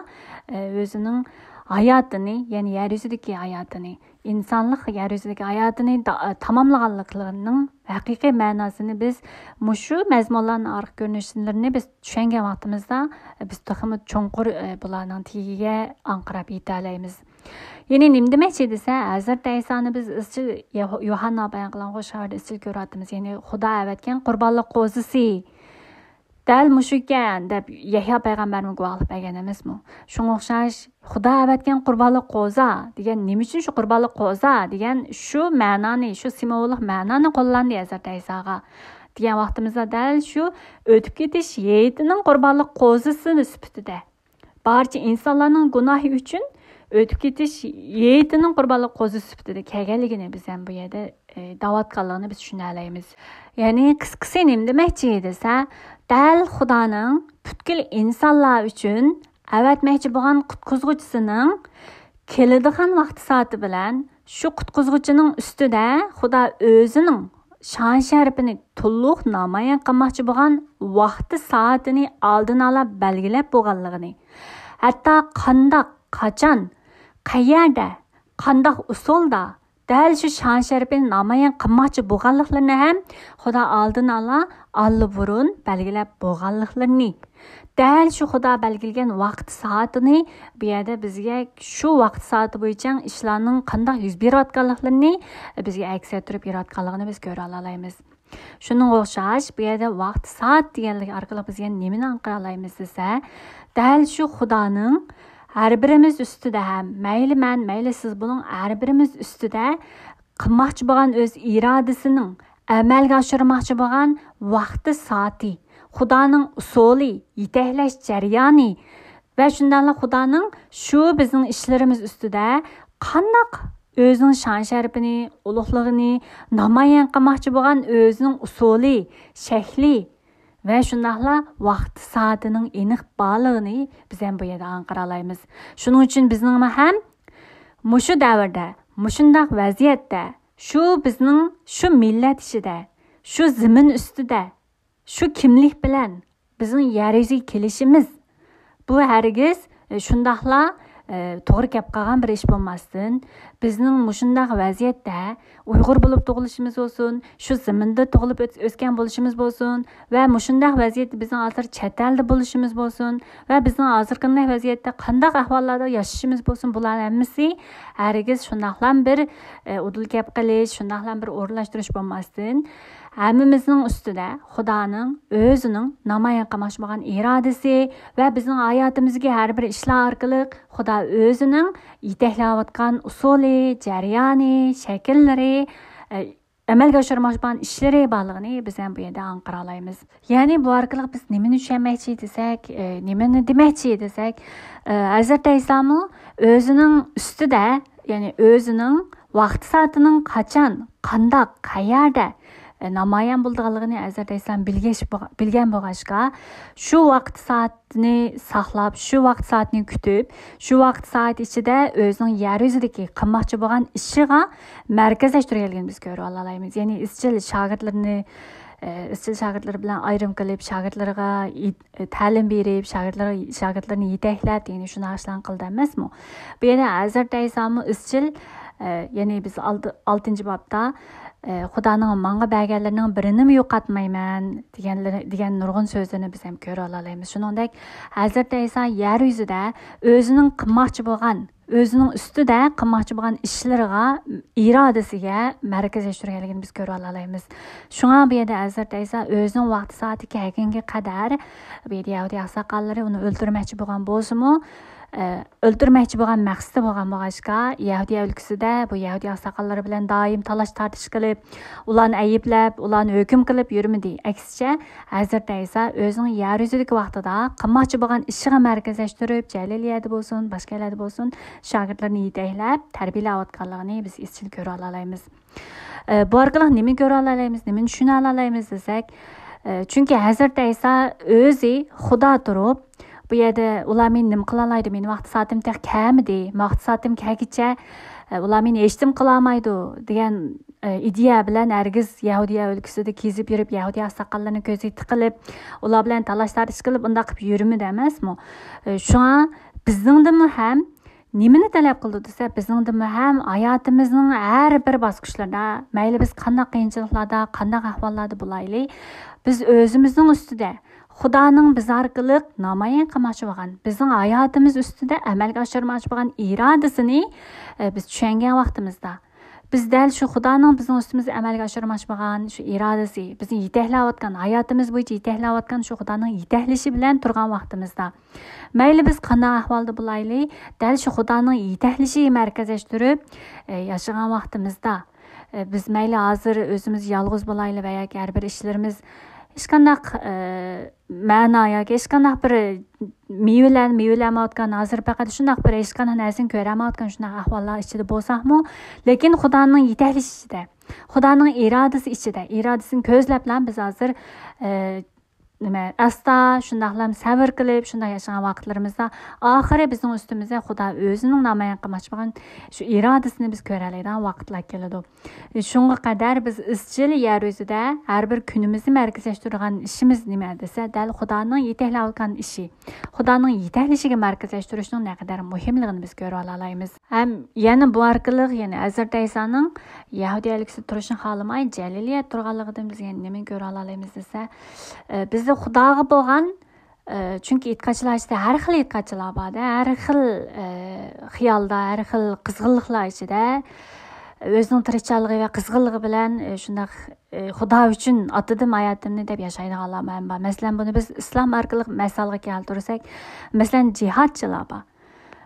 ئى، ئۆزىنىڭ ھاياتىنى، يەنى يەر يۈزىدىكى ھاياتىنى، ئىنسانلىق يەر يۈزىدىكى ھاياتىنى دا-، تاماملىغانلىقلىرىنىڭ ھەقىقىي مەناسىنى بىز مۇشۇ مەزمۇنلارنىڭ ئارقا كۆرۈنۈشلىرىنى بىز چۈشەنگەن ۋاقتىمىزدا، بىز تېخىمۇ چوڭقۇر، ئى، بۇلارنىڭ تېگىگە ئاڭقىراپ يېتەلەيمىز. يەنى نېمە دېمەكچى دېسە، ھەزرىتى ئەيسانى بىز ئىزچىل يەھ-، يوھاننا بايان قىلغان خۇش خەۋەردە ئىزچىل كۆرۈۋاتىمىز. يەنى خۇدا ئەۋەتكەن قۇربانلىق قوزىسى. دەل مۇشۇكەن دەپ يەھيا پەيغەمبەرمۇ گۇۋاھلىق بەرگەن ئەمەسمۇ؟ شۇڭا ئوخشاش، خۇدا ئەۋەتكەن قۇربانلىق قوزا دېگەن نېمە ئۈچۈن شۇ قۇربانلىق قوزا دېگەن شۇ مەنانى، شۇ سىمۋوللۇق مەنانى قوللاندى ھەزرىتى ئەيساغا دېگەن ۋاقتىمىزدا، دەل شۇ ئۆتۈپ كېتىش ھېيتىنىڭ قۇربانلىق قوزىسى سۈپىتىدە، بارچە ئىنسانلارنىڭ گۇناھى ئۈچۈن ئۆتۈپ كېتىش ھېيتىنىڭ قۇربانلىق قوزىسى سۈپىتىدە كەلگەنلىكىنى بىز ھەم بۇ يەردە، ئى، دەۋاتقانلىقىنى بىز چۈشىنەلەيمىز. يەنى قىسقىسى نېمە دېمەكچى دېسە، دەل خۇدانىڭ پۈتكۈل ئىنسانلار ئۈچۈن ئەۋەتمەكچى بولغان قۇتقۇزغۇچىسىنىڭ كېلىدىغان ۋاقتى سائىتى بىلەن شۇ قۇتقۇزغۇچىنىڭ ئۈستىدە خۇدا ئۆزىنىڭ شان-شەرىپىنى تولۇق نامايان قىلماقچى بولغان ۋاقتى سائىتىنى ئالدىن ئالا بەلگىلەپ بولغانلىقىنى، ھەتتا قانداق، قاچان، قەيەردە، قانداق ئۇسۇلدا دەل شۇ شان-شەرىپىنى نامايان قىلماقچى بولغانلىقلىرىنى ھەم خۇدا ئالدىن ئالا ئاللىبۇرۇن بەلگىلەپ بولغانلىقلىرىنى، دەل شۇ خۇدا بەلگىلىگەن ۋاقتى سائىتىنى بۇ يەردە بىزگە شۇ ۋاقتى سائىتى بويىچە ئىشلارنىڭ قانداق يۈز بېرىۋاتقانلىقلىرىنى بىزگە ئەكس ئەتتۈرۈپ بېرىۋاتقانلىقىنى بىز كۆرەلەيمىز. شۇنىڭغا ئوخشاش، بۇ يەردە ۋاقتى سائەت دېگەنلىك ئارقىلىق بىز يەنە نېمىنى ئاڭقىرالايمىز دېسە، دەل شۇ خۇدانىڭ ھەر بىرىمىز ئۈستىدە ھەم، مەيلى مەن، مەيلى سىز بولۇڭ، ھەر بىرىمىز ئۈستىدە قىلماقچى بولغان ئۆز ئىرادىسىنىڭ ئەمەلگە ئاشۇرماقچى بولغان ۋاقتى سائىتى، خۇدانىڭ ئۇسۇلى، يېتەكلەش جەريانى ۋە شۇنداقلا خۇدانىڭ شۇ بىزنىڭ ئىشلىرىمىز ئۈستىدە قانداق ئۆزىنىڭ شان-شەرىپىنى، ئۇلۇغلۇقىنى نامايان قىلماقچى بولغان ئۆزىنىڭ ئۇسۇلى، شەكلى ۋە شۇنداقلا ۋاقتى سائىتىنىڭ ئېنىق بارلىقىنى بىز ھەم بۇ يەردە ئاڭقىرالايمىز. شۇنىڭ ئۈچۈن بىزنىڭمۇ ھەم مۇشۇ دەۋردە، مۇشۇنداق ۋەزىيەتتە، شۇ بىزنىڭ شۇ مىللەت ئىچىدە، شۇ زېمىن ئۈستىدە، شۇ كىملىك بىلەن بىزنىڭ يەر يۈزىگە كېلىشىمىز، بۇ ھەرگىز، ئە، شۇنداقلا، ئە، توغرا كەپ قالغان بىر ئىش بولماستىن، بىزنىڭ مۇشۇنداق ۋەزىيەتتە ئۇيغۇر بولۇپ تۇغۇلۇشىمىز بولسۇن، شۇ زېمىندا تۇغۇلۇپ ئۆت-، ئۆسكەن بولۇشىمىز بولسۇن ۋە مۇشۇنداق ۋەزىيەتتە بىزنىڭ ھازىر چەت ئەلدە بولۇشىمىز بولسۇن ۋە بىزنىڭ ھازىرقى ۋەزىيەتتە قانداق ئەھۋاللاردا ياشىشىمىز بولسۇن، بۇلار ھەممىسى ھەرگىز شۇنداقلام بىر، ئە، ئۇدۇل كەپ قىلىش، شۇنداقلام بىر ئورۇنلاشتۇرۇش بولماستىن، ھەممىمىزنىڭ ئۈستىدە خۇدانىڭ ئۆزىنىڭ نامايان قىلماقچى بولغان ئىرادىسى ۋە بىزنىڭ ھاياتىمىزدىكى ھەر بىر ئىشلار ئارقىلىق خۇدا ئۆزىنىڭ يېتەكلەۋاتقان ئۇسۇلى، جەريانى، شەكىللىرى، ئە، ئەمەلگە ئاشۇرماقچى بولغان ئىشلىرى بارلىقىنى بىز ھەم بۇ يەردە ئاڭقىرالايمىز. يەنى بۇ ئارقىلىق بىز نېمىنى چۈشەنمەكچى دېسەك، ئە، نېمىنى دېمەكچى دېسەك، ئە، ھەزرەت ئەيسامۇ ئۆزىنىڭ ئۈستىدە، يەنى ئۆزىنىڭ ۋاقتى سائىتىنىڭ قاچان، قانداق، قەيەردە، ئە، نامايان بولىدىغانلىقىنى ھەزرەت ئەيسام بىلگەچ بولغ-، بىلگەن بولغاچقا، شۇ ۋاقىت سائەتنى ساقلاپ، شۇ ۋاقىت سائەتنى كۈتۈپ، شۇ ۋاقىت سائەت ئىچىدە ئۆزىنىڭ يەر يۈزىدىكى قىلماقچى بولغان ئىشىغا مەركەزلەشتۈرگەنلىكىنى بىز كۆرۈۋالالايمىز. يەنى ئىزچىل شاگىرتلىرىنى، ئە، ئىزچىل شاگىرتلىرى بىلەن ئايرىم قىلىپ، شاگىرتلىرىغا ئىت-، تەلىم بېرىپ، شاگىرتلىرى، شاگىرتلىرىنى يېتەكلەپ دېگەن شۇنداق ئىشلارنى قىلدى ئەمەسمۇ؟ بۇ يەردە ھەزرەت ئەيسامۇ ئىزچىل، ئە، يەنى بىز ئالدى-، ئالتىنچى بابتا، ئە، خۇدانىڭ ماڭا بەرگەنلىرىنىڭ بىرىنىمۇ يوقاتمايمەن دېگەنلىرى، دېگەن نۇرغۇن سۆزلىرىنى بىز ھەم كۆرۈۋالالايمىز. شۇنىڭدەك ھەزرەت ئەيسا يەر يۈزىدە ئۆزىنىڭ قىلماقچى بولغان، ئۆزىنىڭ ئۈستىدە قىلماقچى بولغان ئىشلىرىغا، ئىرادىسىگە مەركەزلەشتۈرگەنلىكىنى بىز كۆرۈۋالالايمىز. شۇڭا بۇ يەردە ھەزرەت ئەيسا ئۆزىنىڭ ۋاقتى سائىتى كەلگەنگە قەدەر، بۇ يەردە يەھۇدىي ئاقساقاللىرى ئۇنى ئۆلتۈرمەكچى بولغان بولسىمۇ، ئە، ئۆلتۈرمەكچى بولغان مەقسىتى بولغان بولغاچقا، يەھۇدىيە ئۆلكىسىدە بۇ يەھۇدىي ئاقساقاللىرى بىلەن دائىم تالاش-تارتىش قىلىپ، ئۇلارنى ئەيىبلەپ، ئۇلارنى ھۆكۈم قىلىپ يۈرمىدى. ئەكسىچە، ھەزرەت ئەيسا ئۆزىنىڭ يەر يۈزىدىكى ۋاقتىدا قىلماقچى بولغان ئىشىغا مەركەزلەشتۈرۈپ، جەلىلىيەدە بولسۇن، باشقا يەرلەردە بولسۇن، شاگىرتلىرىنى يېتەكلەپ، تەربىيەلەۋاتقانلىقىنى بىز ئىزچىل كۆرۈۋالالايمىز. ئە، بۇ ئارقىلىق نېمىنى كۆرۈۋالالايمىز، نېمىنى چۈشىنەلالايمىز دېسەك، ئە، چۈنكى ھەزرەت ئەيسا ئۆزى خۇدا تۇرۇپ، بۇ يەردە ئۇلار مېنى نېمە قىلالايدۇ؟ مېنىڭ ۋاقتى سائىتىم تېخى كەلمىدى. ۋاقتى سائىتىم كەلگىچە، ئە، ئۇلار مېنى ھېچنېمە قىلالمايدۇ دېگەن، ئە، ئىدىيە بىلەن ھەرگىز يەھۇدىيە ئۆلكىسىدە كېزىپ يۈرۈپ، يەھۇدىيە ئاقساقاللىرىنىڭ كۆزىگە تىقىلىپ، ئۇلار بىلەن تالاش-تارتىش قىلىپ، ئۇنداق قىلىپ يۈرمىدى ئەمەسمۇ؟ ئە، شۇڭا بىزنىڭدىنمۇ ھەم نېمىنى تەلەپ قىلىدۇ دېسە، بىزنىڭدىنمۇ ھەم ھاياتىمىزنىڭ ھەر بىر باسقۇچلىرىدا، مەيلى بىز قانداق قىيىنچىلىقلاردا، قانداق ئەھۋاللاردا بولايلى، بىز ئۆزىمىزنىڭ ئۈستىدە خۇدانىڭ بىز ئارقىلىق نامايان قىلماقچى بولغان، بىزنىڭ ھاياتىمىز ئۈستىدە ئەمەلگە ئاشۇرماقچى بولغان ئىرادىسىنى، ئە، بىز چۈشەنگەن ۋاقتىمىزدا، بىز دەل شۇ خۇدانىڭ بىزنىڭ ئۈستىمىزدە ئەمەلگە ئاشۇرماقچى بولغان شۇ ئىرادىسى، بىزنى يېتەكلەۋاتقان، ھاياتىمىز بويىچە يېتەكلەۋاتقان شۇ خۇدانىڭ يېتەكلىشى بىلەن تۇرغان ۋاقتىمىزدا، مەيلى بىز قانداق ئەھۋالدا بولايلى، دەل شۇ خۇدانىڭ يېتەكلىشىگە مەركەزلەشتۈرۈپ، ئە، ياشىغان ۋاقتىمىزدا، ئە، بىز مەيلى ھازىر ئۆزىمىز يالغۇز بولايلى ۋە ياكى ھەر بىر ئىشلىرىمىز ھېچقانداق، ئە، مەنا ياكى ھېچقانداق بىر مېۋىلەر، مېۋىلەنمەيۋاتقان، ھازىر پەقەت شۇنداق بىر ھېچقانداق نەرسىنى كۆرەلمەيۋاتقان شۇنداق ئەھۋاللار ئىچىدە بولساقمۇ، لېكىن خۇدانىڭ يېتەكلىشى ئىچىدە، خۇدانىڭ ئىرادىسى ئىچىدە، ئىرادىسىنى كۆزلەپلا بىز ھازىر، ئە، نېمە، ئاستا، شۇنداقلا سەۋر قىلىپ، شۇنداق ياشىغان ۋاقىتلىرىمىزدا، ئاخىرى بىزنىڭ ئۈستىمىزدە خۇدا ئۆزىنىڭ نامايان قىلماقچى بولغان شۇ ئىرادىسىنى بىز كۆرەلەيدىغان ۋاقىتلار كېلىدۇ. شۇنىڭغا قەدەر بىز ئىزچىل يەر يۈزىدە ھەر بىر كۈنىمىزنى مەركەزلەشتۈرىدىغان ئىشىمىز نېمە دېسە، دەل خۇدانىڭ يېتەكلەۋاتقان ئىشى، خۇدانىڭ يېتەكلىشىگە مەركەزلەشتۈرۈشنىڭ نەقەدەر مۇھىملىقىنى بىز كۆرۈۋالالايمىز. ھەم يەنە بۇ ئارقىلىق يەنە ھەزرىتى ئەيسانىڭ يەھۇدىيە ئۆلكىسىدە تۇرۇشنى خالىماي، جەلىلىيەدە تۇرغانلىقىدىن بىز يەنە نېمىنى كۆرۈۋالالايمىز دېسە، ئە، بىزدە خۇداغا بولغان، ئە، چۈنكى ئېتىقادچىلار ئىچىدە ھەر خىل ئېتىقادچىلار بار-دە، ھەر خىل، ئە، خىيالدا، ھەر خىل قىزغىنلىقلار ئىچىدە ئۆزىنىڭ تىرىشچانلىقى ۋە قىزغىنلىقى بىلەن، ئە، شۇنداق، ئە، خۇدا ئۈچۈن ئاتىدىم ھاياتىمنى دەپ ياشايدىغانلار ھەم بار. مەسىلەن، بۇنى بىز ئىسلام ئارقىلىق مەسەلگە كەلتۈرسەك، مەسىلەن، جىھادچىلار بار.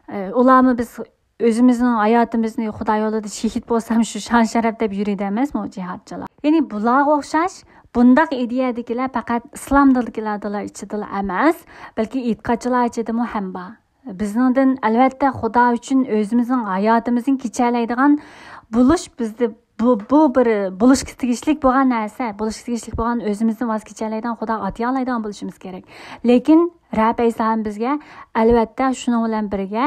ئە، ئۇلارمۇ بىز ئۆزىمىزنىڭ ھاياتىمىزنى خۇدا يولىدا شېھىت بولسام شۇ شان-شەرەپ دەپ يۈرىدۇ ئەمەسمۇ جىھادچىلار. يەنى بۇلارغا ئوخشاش بۇنداق ئىدىيەدىكىلەر پەقەت ئىسلام دىنىدىكىلەردىلا ئىچىدىلا ئەمەس، بەلكى ئېتىقادچىلار ئىچىدىمۇ ھەم بار. بىزنىڭدىن ئەلۋەتتە خۇدا ئۈچۈن ئۆزىمىزنىڭ ھاياتىمىزنى كېچەلەيدىغان بولۇش بىزدە بۇ، بۇ بىر بولۇشقا تېگىشلىك بولغان نەرسە، بولۇشقا تېگىشلىك بولغان ئۆزىمىزدىن ۋاز كېچەلەيدىغان، خۇداغا ئاتىيالايدىغان بولۇشىمىز كېرەك. لېكىن رەب ئەيسا ھەم بىزگە ئەلۋەتتە شۇنىڭ بىلەن بىرگە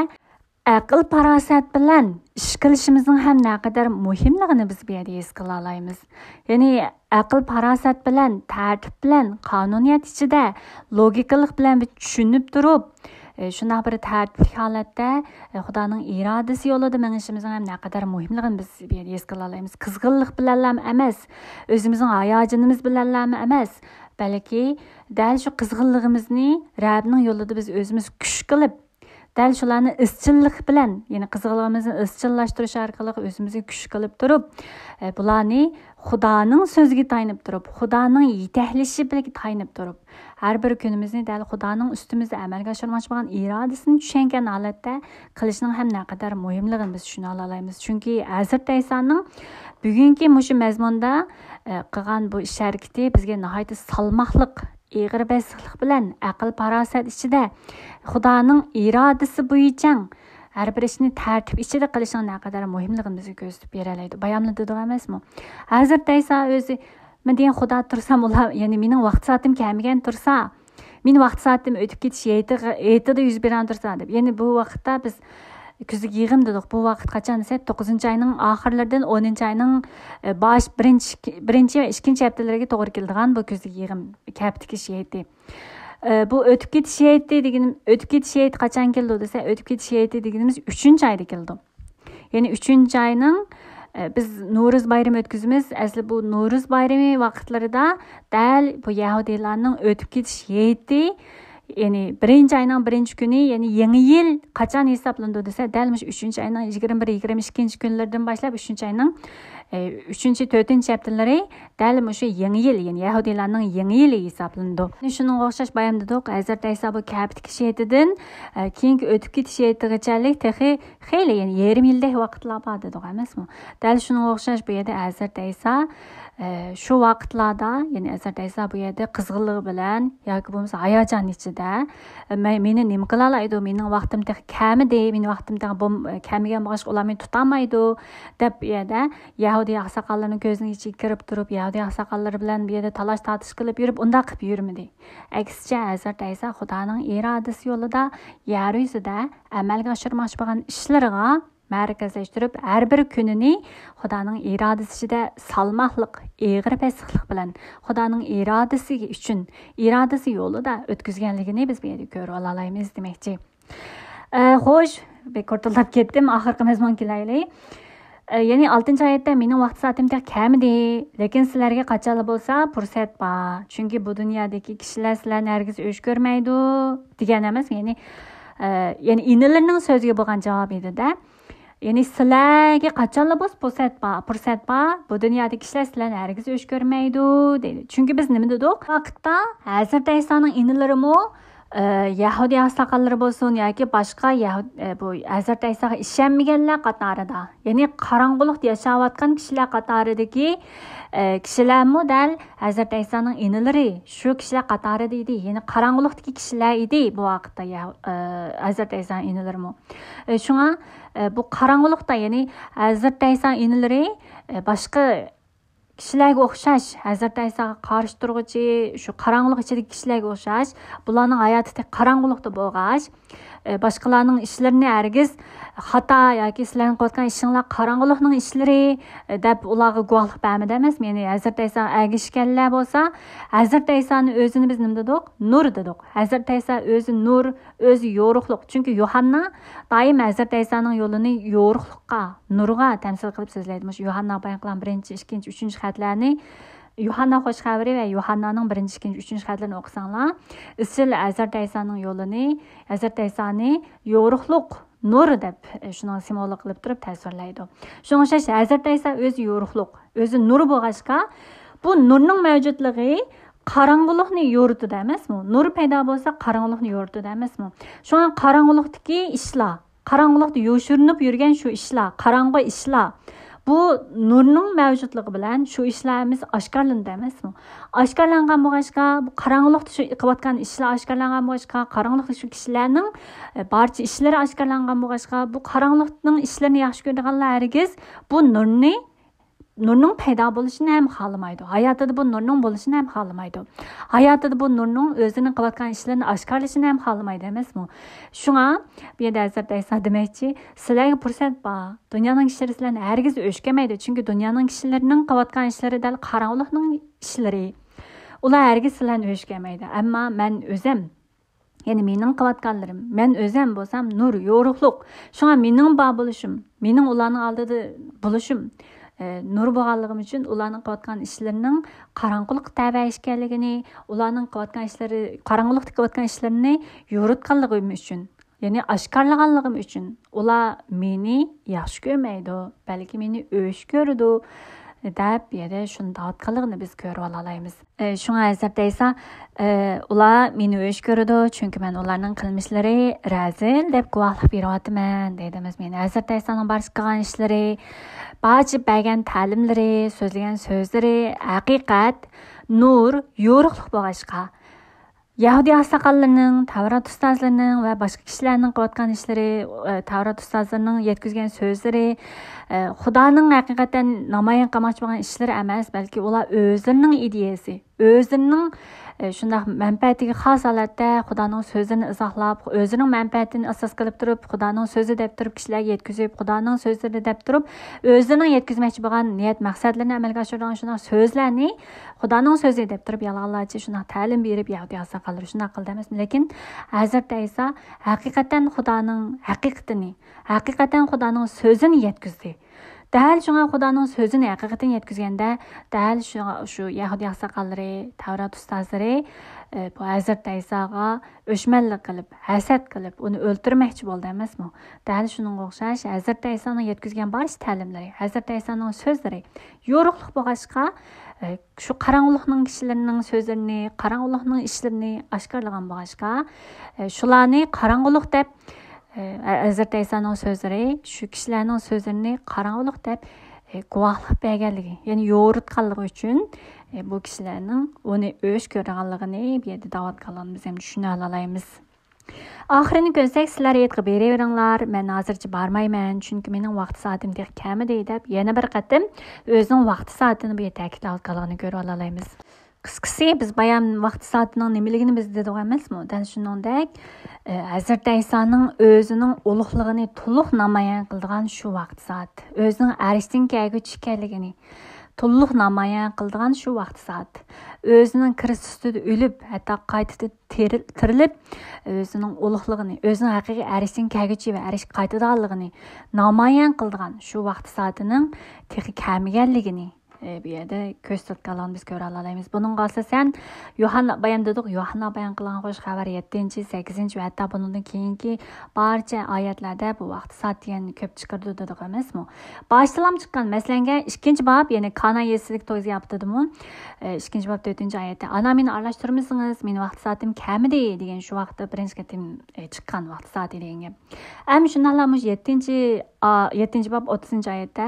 ئەقىل-پاراسەت بىلەن ئىش قىلىشىمىزنىڭ ھەم نەقەدەر مۇھىملىقىنى بىز بۇ يەردە ھېس قىلالايمىز. يەنى ئەقىل-پاراسەت بىلەن، تەرتىپ بىلەن، قانۇنىيەت ئىچىدە لوگىكىلىق بىلەن بىر چۈشىنىپ تۇرۇپ، ئە، شۇنداق بىر تەرتىپلىك ھالەتتە، ئە، خۇدانىڭ ئىرادىسى يولىدا مېڭىشىمىزنىڭ ھەم نەقەدەر مۇھىملىقىنى بىز بۇ يەردە ھېس قىلالايمىز. قىزغىنلىق بىلەنلا ئەمەس، ئۆزىمىزنىڭ ھاياجىنىمىز بىلەنلا ئەمەس، بەلكى دەل شۇ قىزغىنلىقىمىزنى رەبنىڭ يولىدا بىز ئۆزىمىز كۈچ قىلىپ، دەل شۇلارنى ئىزچىللىق بىلەن، يەنى قىزغىنلىقىمىزنى ئىزچىللاشتۇرۇش ئارقىلىق ئۆزىمىزگە كۈچ قىلىپ تۇرۇپ، ئە، بۇلارنى خۇدانىڭ سۆزىگە تايىنىپ تۇرۇپ، خۇدانىڭ يېتەكلىشى بىلەن تايىنىپ تۇرۇپ، ھەر بىر كۈنىمىزنى دەل خۇدانىڭ ئۈستىمىزدە ئەمەلگە ئاشۇرماقچى بولغان ئىرادىسىنى چۈشەنگەن ھالەتتە قىلىشنىڭ ھەم نەقەدەر مۇھىملىقىنى بىز چۈشىنەلالايمىز. چۈنكى ھەزرىتى ئەيسانىڭ بۈگۈنكى مۇشۇ مەزمۇندا، ئە، قىلغان بۇ ئىش ھەرىكىتى بىزگە ناھايىتى سالماقلىق، ئېغىر بېسىقلىق بىلەن ئەقىل-پاراسەت ئىچىدە خۇدانىڭ ئىرادىسى بويىچە ھەر بىر ئىشنى تەرتىپ ئىچىدە قىلىشنىڭ نەقەدەر مۇھىملىقىنى بىزگە كۆرسىتىپ بېرەلەيدۇ. باياملا دېدۇق ئەمەسمۇ؟ ھەزرىتى ئەيسا ئۆزى، مەن دېگەن خۇدا تۇرسام، ئۇلار، يەنى مېنىڭ ۋاقىت سائىتىم كەلمىگەن تۇرسا، مېنىڭ ۋاقىت سائىتىم ئۆتۈپ كېتىش ھېيتىغا-، ھېيتىدا يۈز بېرىدىغان تۇرسا دەپ. يەنى بۇ ۋاقىتتا بىز كۈزلۈك يىغىم دېدۇق. بۇ ۋاقىت قاچان دېسە، توققۇزىنچى ئاينىڭ ئاخىرلىرىدىن ئونىنچى ئاينىڭ، ئە، باش، بىرىنچى، بىرىنچى ۋە ئىككىنچى ھەپتىلىرىگە توغرا كېلىدىغان بۇ كۈزلۈك يىغىم، كەپە تىكىش ھېيتى. ئە، بۇ ئۆتۈپ كېتىش ھېيتى دېگىنىم، ئۆتۈپ كېتىش ھېيتى قاچان كېلىدۇ دېسە، ئۆتۈپ كېتىش ھېيتى دېگىنىمىز ئۈچىنچى ئايدا كېلىدۇ. يەنى ئۈچىنچى ئاينىڭ، ئە، بىز نورۇز بايرىمى ئۆتكۈزىمىز. ئەسلى بۇ نورۇز بايرىمى ۋاقىتلىرىدا دەل بۇ يەھۇدىيلارنىڭ ئۆتۈپ كېتىش ھېيتى، يەنى بىرىنچى ئاينىڭ بىرىنچى كۈنى، يەنى يېڭى يىل قاچان ھېسابلىنىدۇ دېسە، دەل مۇشۇ ئۈچىنچى ئاينىڭ يىگىرمە بىر، يىگىرمە ئىككىنچى كۈنلىرىدىن باشلاپ ئۈچىنچى ئاينىڭ، ئە، ئۈچىنچى، تۆتىنچى ھەپتىلىرى دەل مۇشۇ يېڭى يىل، يەنى يەھۇدىيلارنىڭ يېڭى يىلى ھېسابلىنىدۇ. شۇنىڭغا ئوخشاش بايام دېدۇق، ھەزرىتى ئەيسا بۇ كەپە تىكىش ھېيتىدىن، ئە، كېيىنكى ئۆتۈپ كېتىش ھېيتىغىچەلىك تېخى خېلى، يەنى يېرىم يىلدەك ۋاقىتلار بار دېدۇق ئەمەسمۇ؟ دەل شۇنىڭغا ئوخشاش بۇ يەردە ھەزرىتى ئەيسا، ئە، شۇ ۋاقىتلاردا، يەنى ھەزرەت ئەيسا بۇ يەردە قىزغىنلىقى بىلەن ياكى بولمىسا ھاياجان ئىچىدە، ئە، مەن، مېنى نېمە قىلالايدۇ، مېنىڭ ۋاقتىم تېخى كەلمىدى، مېنىڭ ۋاقتىم تېخى بولم-، ئە، كەلمىگەن بولغاچقا ئۇلار مېنى تۇتالمايدۇ، دەپ بۇ يەردە يەھۇدىي ئاقساقاللىرىنىڭ كۆزىنىڭ ئىچىگە كىرىپ تۇرۇپ، يەھۇدىي ئاقساقاللىرى بىلەن بۇ يەردە تالاش تارتىش قىلىپ يۈرۈپ، ئۇنداق قىلىپ يۈرمىدى. ئەكسىچە، ھەزرەت ئەيسا خۇدانىڭ ئىرادىسى يولىدا يەر يۈزىدە ئەمەلگە ئاشۇرماقچى بولغان ئىشلىرىغا مەركەزلەشتۈرۈپ، ھەر بىر كۈنىنى خۇدانىڭ ئىرادىسى ئىچىدە سالماقلىق، ئېغىر بېسىقلىق بىلەن خۇدانىڭ ئىرادىسى ئۈچۈن، ئىرادىسى يولىدا ئۆتكۈزگەنلىكىنى بىز بۇ يەردە كۆرۈپ ئالالايمىز دېمەكچى. ئە، خوش، بەك كورتۇنلاپ كەتتىم. ئاخىرقى مەزمۇنغا كېلەيلى. ئە، يەنى ئالتىنچى ئايەتتە، مېنىڭ ۋاقىت سائىتىم تېخى كەلمىدى، لېكىن سىلەرگە قاچانلا بولسا پۇرسەت بار. چۈنكى بۇ دۇنيادىكى كىشىلەر سىلەرنى ھەرگىز ئۆچ كۆرمەيدۇ، دېگەن ئەمەس. يەنى، ئە، يەنى ئىنىلىرىنىڭ سۆزىگە بولغان جاۋاب ئىدى-دە. يەنى سىلەرگە قاچانلا بولسا پۇرسەت بار، پۇرسەت بار. بۇ دۇنيادىكى كىشىلەر سىلەرنى ھەرگىز ئۆچ كۆرمەيدۇ، دەيدۇ. چۈنكى بىز نېمە دېدۇق؟ ۋاقىتتا ھەزرىتى ئەيسانىڭ ئىنىلىرىمۇ، ئە، يەھۇدىي ئاقساقاللىرى بولسۇن ياكى باشقا يەھۇد-، ئە، بۇ ھەزرىتى ئەيساغا ئىشەنمىگەنلەر قاتارىدا، يەنى قاراڭغۇلۇقتا ياشاۋاتقان كىشىلەر قاتارىدىكى، ئە، كىشىلەرمۇ دەل ھەزرىتى ئەيسانىڭ ئىنىلىرى شۇ كىشىلەر قاتارىدا ئىدى. يەنى قاراڭغۇلۇقتىكى كىشىلەر ئىدى بۇ ۋاقىتتا يەھۇ-، ئە، ھەزرىتى ئەيسانىڭ ئىنىلىرىمۇ. ئە، شۇڭا، ئە، بۇ قاراڭغۇلۇقتا، يەنى ھەزرىتى ئەيسانىڭ ئىنىلىرى، ئە، باشقا كىشىلەرگە ئوخشاش، ھەزرىتى ئەيساغا قارشى تۇرغۇچى، شۇ قاراڭغۇلۇق ئىچىدىكى كىشىلەرگە ئوخشاش، بۇلارنىڭ ھاياتى تېخى قاراڭغۇلۇقتا بولغاچ، ئە، باشقىلارنىڭ ئىشلىرىنى ھەرگىز خاتا ياكى سىلەرنىڭ قىلىۋاتقان ئىشىڭلار قاراڭغۇلۇقنىڭ ئىشلىرى، ئە، دەپ ئۇلارغا گۇۋاھلىق بەرمىدى ئەمەسمۇ؟ يەنى ھەزرىتى ئەيساغا ئەگىشكەنلەر بولسا، ھەزرىتى ئەيسانى ئۆزىنى بىز نېمە دېدۇق؟ نۇر دېدۇق. ھەزرىتى ئەيسا ئۆزى نۇر، ئۆزى يورۇقلۇق. چۈنكى يوھاننا دائىم ھەزرىتى ئەيسانىڭ يولىنى يورۇقلۇققا، نۇرغا تەمسىل قىلىپ سۆزلەيدۇ. مۇشۇ يوھاننا بايان قىلغان بىرىنچى، ئىككىنچى، ئۈچىنچى خەتلەرنى، يوھاننا خوش خەۋىرى ۋە يوھاننانىڭ بىرىنچى، ئىككىنچى، ئۈچىنچى خەتلىرىنى ئوقۇساڭلار، ئىزچىل ھەزرىتى ئەيسانىڭ يولىنى، ھەزرىتى ئەيسانى يورۇقلۇق، نۇر دەپ، ئە، شۇنىڭ سىمۋولى قىلىپ تۇرۇپ تەسۋىرلەيدۇ. شۇنىڭغا ئوخشاش ھەزرىتى ئەيسا ئۆزى يورۇقلۇق، ئۆزى نۇر بولغاچقا، بۇ نۇرنىڭ مەۋجۇتلۇقى قاراڭغۇلۇقنى يورۇتىدۇ ئەمەسمۇ؟ نۇر پەيدا بولسا، قاراڭغۇلۇقنى يورۇتىدۇ ئەمەسمۇ؟ شۇڭا قاراڭغۇلۇقتىكى ئىشلار، قاراڭغۇلۇقتا يوشۇرۇنۇپ يۈرگەن شۇ ئىشلار، قاراڭغۇ ئىشلار، بۇ نۇرنىڭ مەۋجۇتلۇقى بىلەن شۇ ئىشلار ھەممىسى ئاشكارىلىنىدۇ ئەمەسمۇ؟ ئاشكارىلانغان بولغاچقا، بۇ قاراڭغۇلۇقتا شۇ قىلىۋاتقان ئىشلار ئاشكارىلانغان بولغاچقا، قاراڭغۇلۇقتا شۇ كىشىلەرنىڭ، ئە، بارچە ئىشلىرى ئاشكارىلانغان بولغاچقا، بۇ قاراڭغۇلۇقنىڭ ئىشلىرىنى ياخشى كۆرىدىغانلار ھەرگىز بۇ نۇرنى، نۇرنىڭ پەيدا بولۇشىنى ھەم خالىمايدۇ. ھاياتىدا بۇ نۇرنىڭ بولۇشىنى ھەم خالىمايدۇ. ھاياتىدا بۇ نۇرنىڭ ئۆزىنىڭ قىلىۋاتقان ئىشلىرىنى ئاشكارىلىشىنى ھەم خالىمايدۇ ئەمەسمۇ؟ شۇڭا بۇ يەردە ھەزرەت ئەيسا دېمەكچى، سىلەرگە پۇرسەت بار. دۇنيانىڭ كىشىلىرى سىلەرنى ھەرگىز ئۆچ كۆرمەيدۇ. چۈنكى دۇنيانىڭ كىشىلىرىنىڭ قىلىۋاتقان ئىشلىرى دەل قاراڭغۇلۇقنىڭ ئىشلىرى. ئۇلار ھەرگىز سىلەرنى ئۆچ كۆرمەيدۇ. ئەمما مەن ئۆزۈم، يەنى مېنىڭ قىلىۋاتقانلىرىم، مەن ئۆزۈم بولسام نۇر، يورۇقلۇق. شۇڭا مېنىڭ بار بولۇشۇم، مېنىڭ ئۇلارنىڭ ئالدىدا بولۇشۇم، ئە، نۇر بولغانلىقىم ئۈچۈن ئۇلارنىڭ قىلىۋاتقان ئىشلىرىنىڭ قاراڭغۇلۇققا تەۋە ئىكەنلىكىنى، ئۇلارنىڭ قىلىۋاتقان ئىشلىرى، قاراڭغۇلۇقتا قىلىۋاتقان ئىشلىرىنى يورۇتقانلىقىم ئۈچۈن، يەنى ئاشكارىلىغانلىقىم ئۈچۈن ئۇلار مېنى ياخشى كۆرمەيدۇ، بەلكى مېنى ئۆچ كۆرىدۇ، دەپ يەنە شۇنداق ئېيتقانلىقىنى بىز كۆرۈۋالالايمىز. ئە، شۇڭا ھەزرىتى ئەيسا، ئە، ئۇلار مېنى ئۆچ كۆرىدۇ، چۈنكى مەن ئۇلارنىڭ قىلمىشلىرى رەزىل دەپ گۇۋاھلىق بېرىۋاتىمەن، دەيدۇ. مېنى ھەزرىتى ئەيسانىڭ بارچە قىلغان ئىشلىرى، بارچە بەرگەن تەلىملىرى، سۆزلىگەن سۆزلىرى ھەقىقەت، نۇر، يورۇقلۇق بولغاچقا، يەھۇدىي ئاقساقاللىرىنىڭ، تەۋرات ئۇستازلىرىنىڭ ۋە باشقا كىشىلەرنىڭ قىلىۋاتقان ئىشلىرى، ئە، تەۋرات ئۇستازلىرىنىڭ يەتكۈزگەن سۆزلىرى، ئە، خۇدانىڭ ھەقىقەتەن نامايان قىلماقچى بولغان ئىشلىرى ئەمەس، بەلكى ئۇلار ئۆزلىرىنىڭ ئىدىيەسى، ئۆزلىرىنىڭ، ئە، شۇنداق مەنپەئەتىگە خاس ھالەتتە خۇدانىڭ سۆزىنى ئىزاھلاپ، ئۆزىنىڭ مەنپەئەتىنى ئاساس قىلىپ تۇرۇپ، خۇدانىڭ سۆزى دەپ تۇرۇپ كىشىلەرگە يەتكۈزۈپ، خۇدانىڭ سۆزلىرى دەپ تۇرۇپ، ئۆزلىرىنىڭ يەتكۈزمەكچى بولغان نىيەت مەقسەتلىرىنى ئەمەلگە ئاشۇرىدىغان شۇنداق سۆزلەرنى خۇدانىڭ سۆزى دەپ تۇرۇپ، يالغانلارچە شۇنداق تەلىم بېرىپ، يەھۇدىي ئاقساقاللىرى شۇنداق قىلدى ئەمەسمۇ؟ لېكىن ھەزرىتى ئەيسا ھەقىقەتەن خۇدانىڭ ھەقىقىتىنى، ھەقىقەتەن خۇدانىڭ سۆزىنى يەتكۈزدى. دەل شۇڭا خۇدانىڭ سۆزىنى ھەقىقەتەن يەتكۈزگەندە، دەل شۇ، شۇ يەھۇدىي ئاقساقاللىرى، تەۋرات ئۇستازلىرى، ئە، بۇ ھەزرىتى ئەيساغا ئۆچمەنلىك قىلىپ، ھەسەت قىلىپ، ئۇنى ئۆلتۈرمەكچى بولدى ئەمەسمۇ؟ دەل شۇنىڭغا ئوخشاش، ھەزرىتى ئەيسانىڭ يەتكۈزگەن بارچە تەلىملىرى، ھەزرىتى ئەيسانىڭ سۆزلىرى يورۇقلۇق بولغاچقا، ئە، شۇ قاراڭغۇلۇقنىڭ كىشىلىرىنىڭ سۆزلىرىنى، قاراڭغۇلۇقنىڭ ئىشلىرىنى ئاشكارىلىغان بولغاچقا، ئە، شۇلارنى قاراڭغۇلۇق دەپ، ئە، ھەزرىتى ئەيسانىڭ سۆزلىرى، شۇ كىشىلەرنىڭ سۆزلىرىنى قاراڭغۇلۇق دەپ، ئى، گۇۋاھلىق بەرگەنلىكى، يەنى يورۇتقانلىقى ئۈچۈن، ئى، بۇ كىشىلەرنىڭ ئۇنى ئۆچ كۆرىدىغانلىقىنى بۇ يەردە دەۋاتقانلىقىنى بىز ھەم چۈشىنەلەيمىز. ئاخىرىنى كۆرسەك، سىلەر ھېيتقا بېرىۋېرىڭلار، مەن ھازىرچە بارمايمەن، چۈنكى مېنىڭ ۋاقتى سائىتىم تېخى كەلمىدى، دەپ يەنە بىر قېتىم ئۆزىنىڭ ۋاقتى سائىتىنى بۇ يەردە تەكىتلەۋاتقانلىقىنى كۆرۈۋالالايمىز. قىسقىسى، بىز بايام ۋاقتى سائىتىنىڭ نېمىلىكىنى بىز دېدۇق ئەمەسمۇ؟ دەل شۇنىڭدەك، ئە، ھەزرىتى ئەيسانىڭ ئۆزىنىڭ ئۇلۇغلۇقىنى تولۇق نامايان قىلىدىغان شۇ ۋاقتى سائەت. ئۆزىنىڭ ئەرشتىن كەلگۈچى ئىكەنلىكىنى تولۇق نامايان قىلىدىغان شۇ ۋاقتى سائەت. ئۆزىنىڭ كىرىستۇس ئۈستىدە ئۆلۈپ، ھەتتا قايتىدىن تىرىل-، تىرىلىپ، ئۆزىنىڭ ئۇلۇغلۇقىنى، ئۆزىنىڭ ھەقىقىي ئەرشتىن كەلگۈچى ۋە ئەرشكە قايتىدىغانلىقىنى نامايان قىلىدىغان شۇ ۋاقتى سائىتىنىڭ تېخى كەلمىگەنلىكىنى، ئى، بۇ يەردە كۆرسىتىۋاتقانلىقىنى بىز كۆرەلەيمىز. بۇنىڭغا ئاساسەن، يوھاننا بايان دېدۇق، يوھاننا بايان قىلغان خوش خەۋەر يەتتىنچى، سەككىزىنچى ۋە ھەتتا بۇنىڭدىن كېيىنكى بارچە ئايەتلەردە بۇ ۋاقتى سائەت دېگەن كۆپ چىقىرىدۇ دېدۇق ئەمەسمۇ؟ باشتىلام چىققان، مەسىلەن، ئىككىنچى باب، يەنى كانا يېزىسىدىكى توي زىياپىتىدىمۇ، ئى، ئىككىنچى باب تۆتىنچى ئايەتتە، «ئانا، مېنى ئارىلاشتۇرمىسىڭىز، مېنىڭ ۋاقتى سائىتىم كەلمىدى» دېگەن شۇ ۋاقىتتا بىرىنچى قېتىم، ئى، چىققان ۋاقتى سائىتى دېگەن گەپ. ھەم شۇنداقلا مۇشۇ يەتتىنچى، ئا، يەتتىنچى باب ئوتتۇزىنچى ئايەتتە،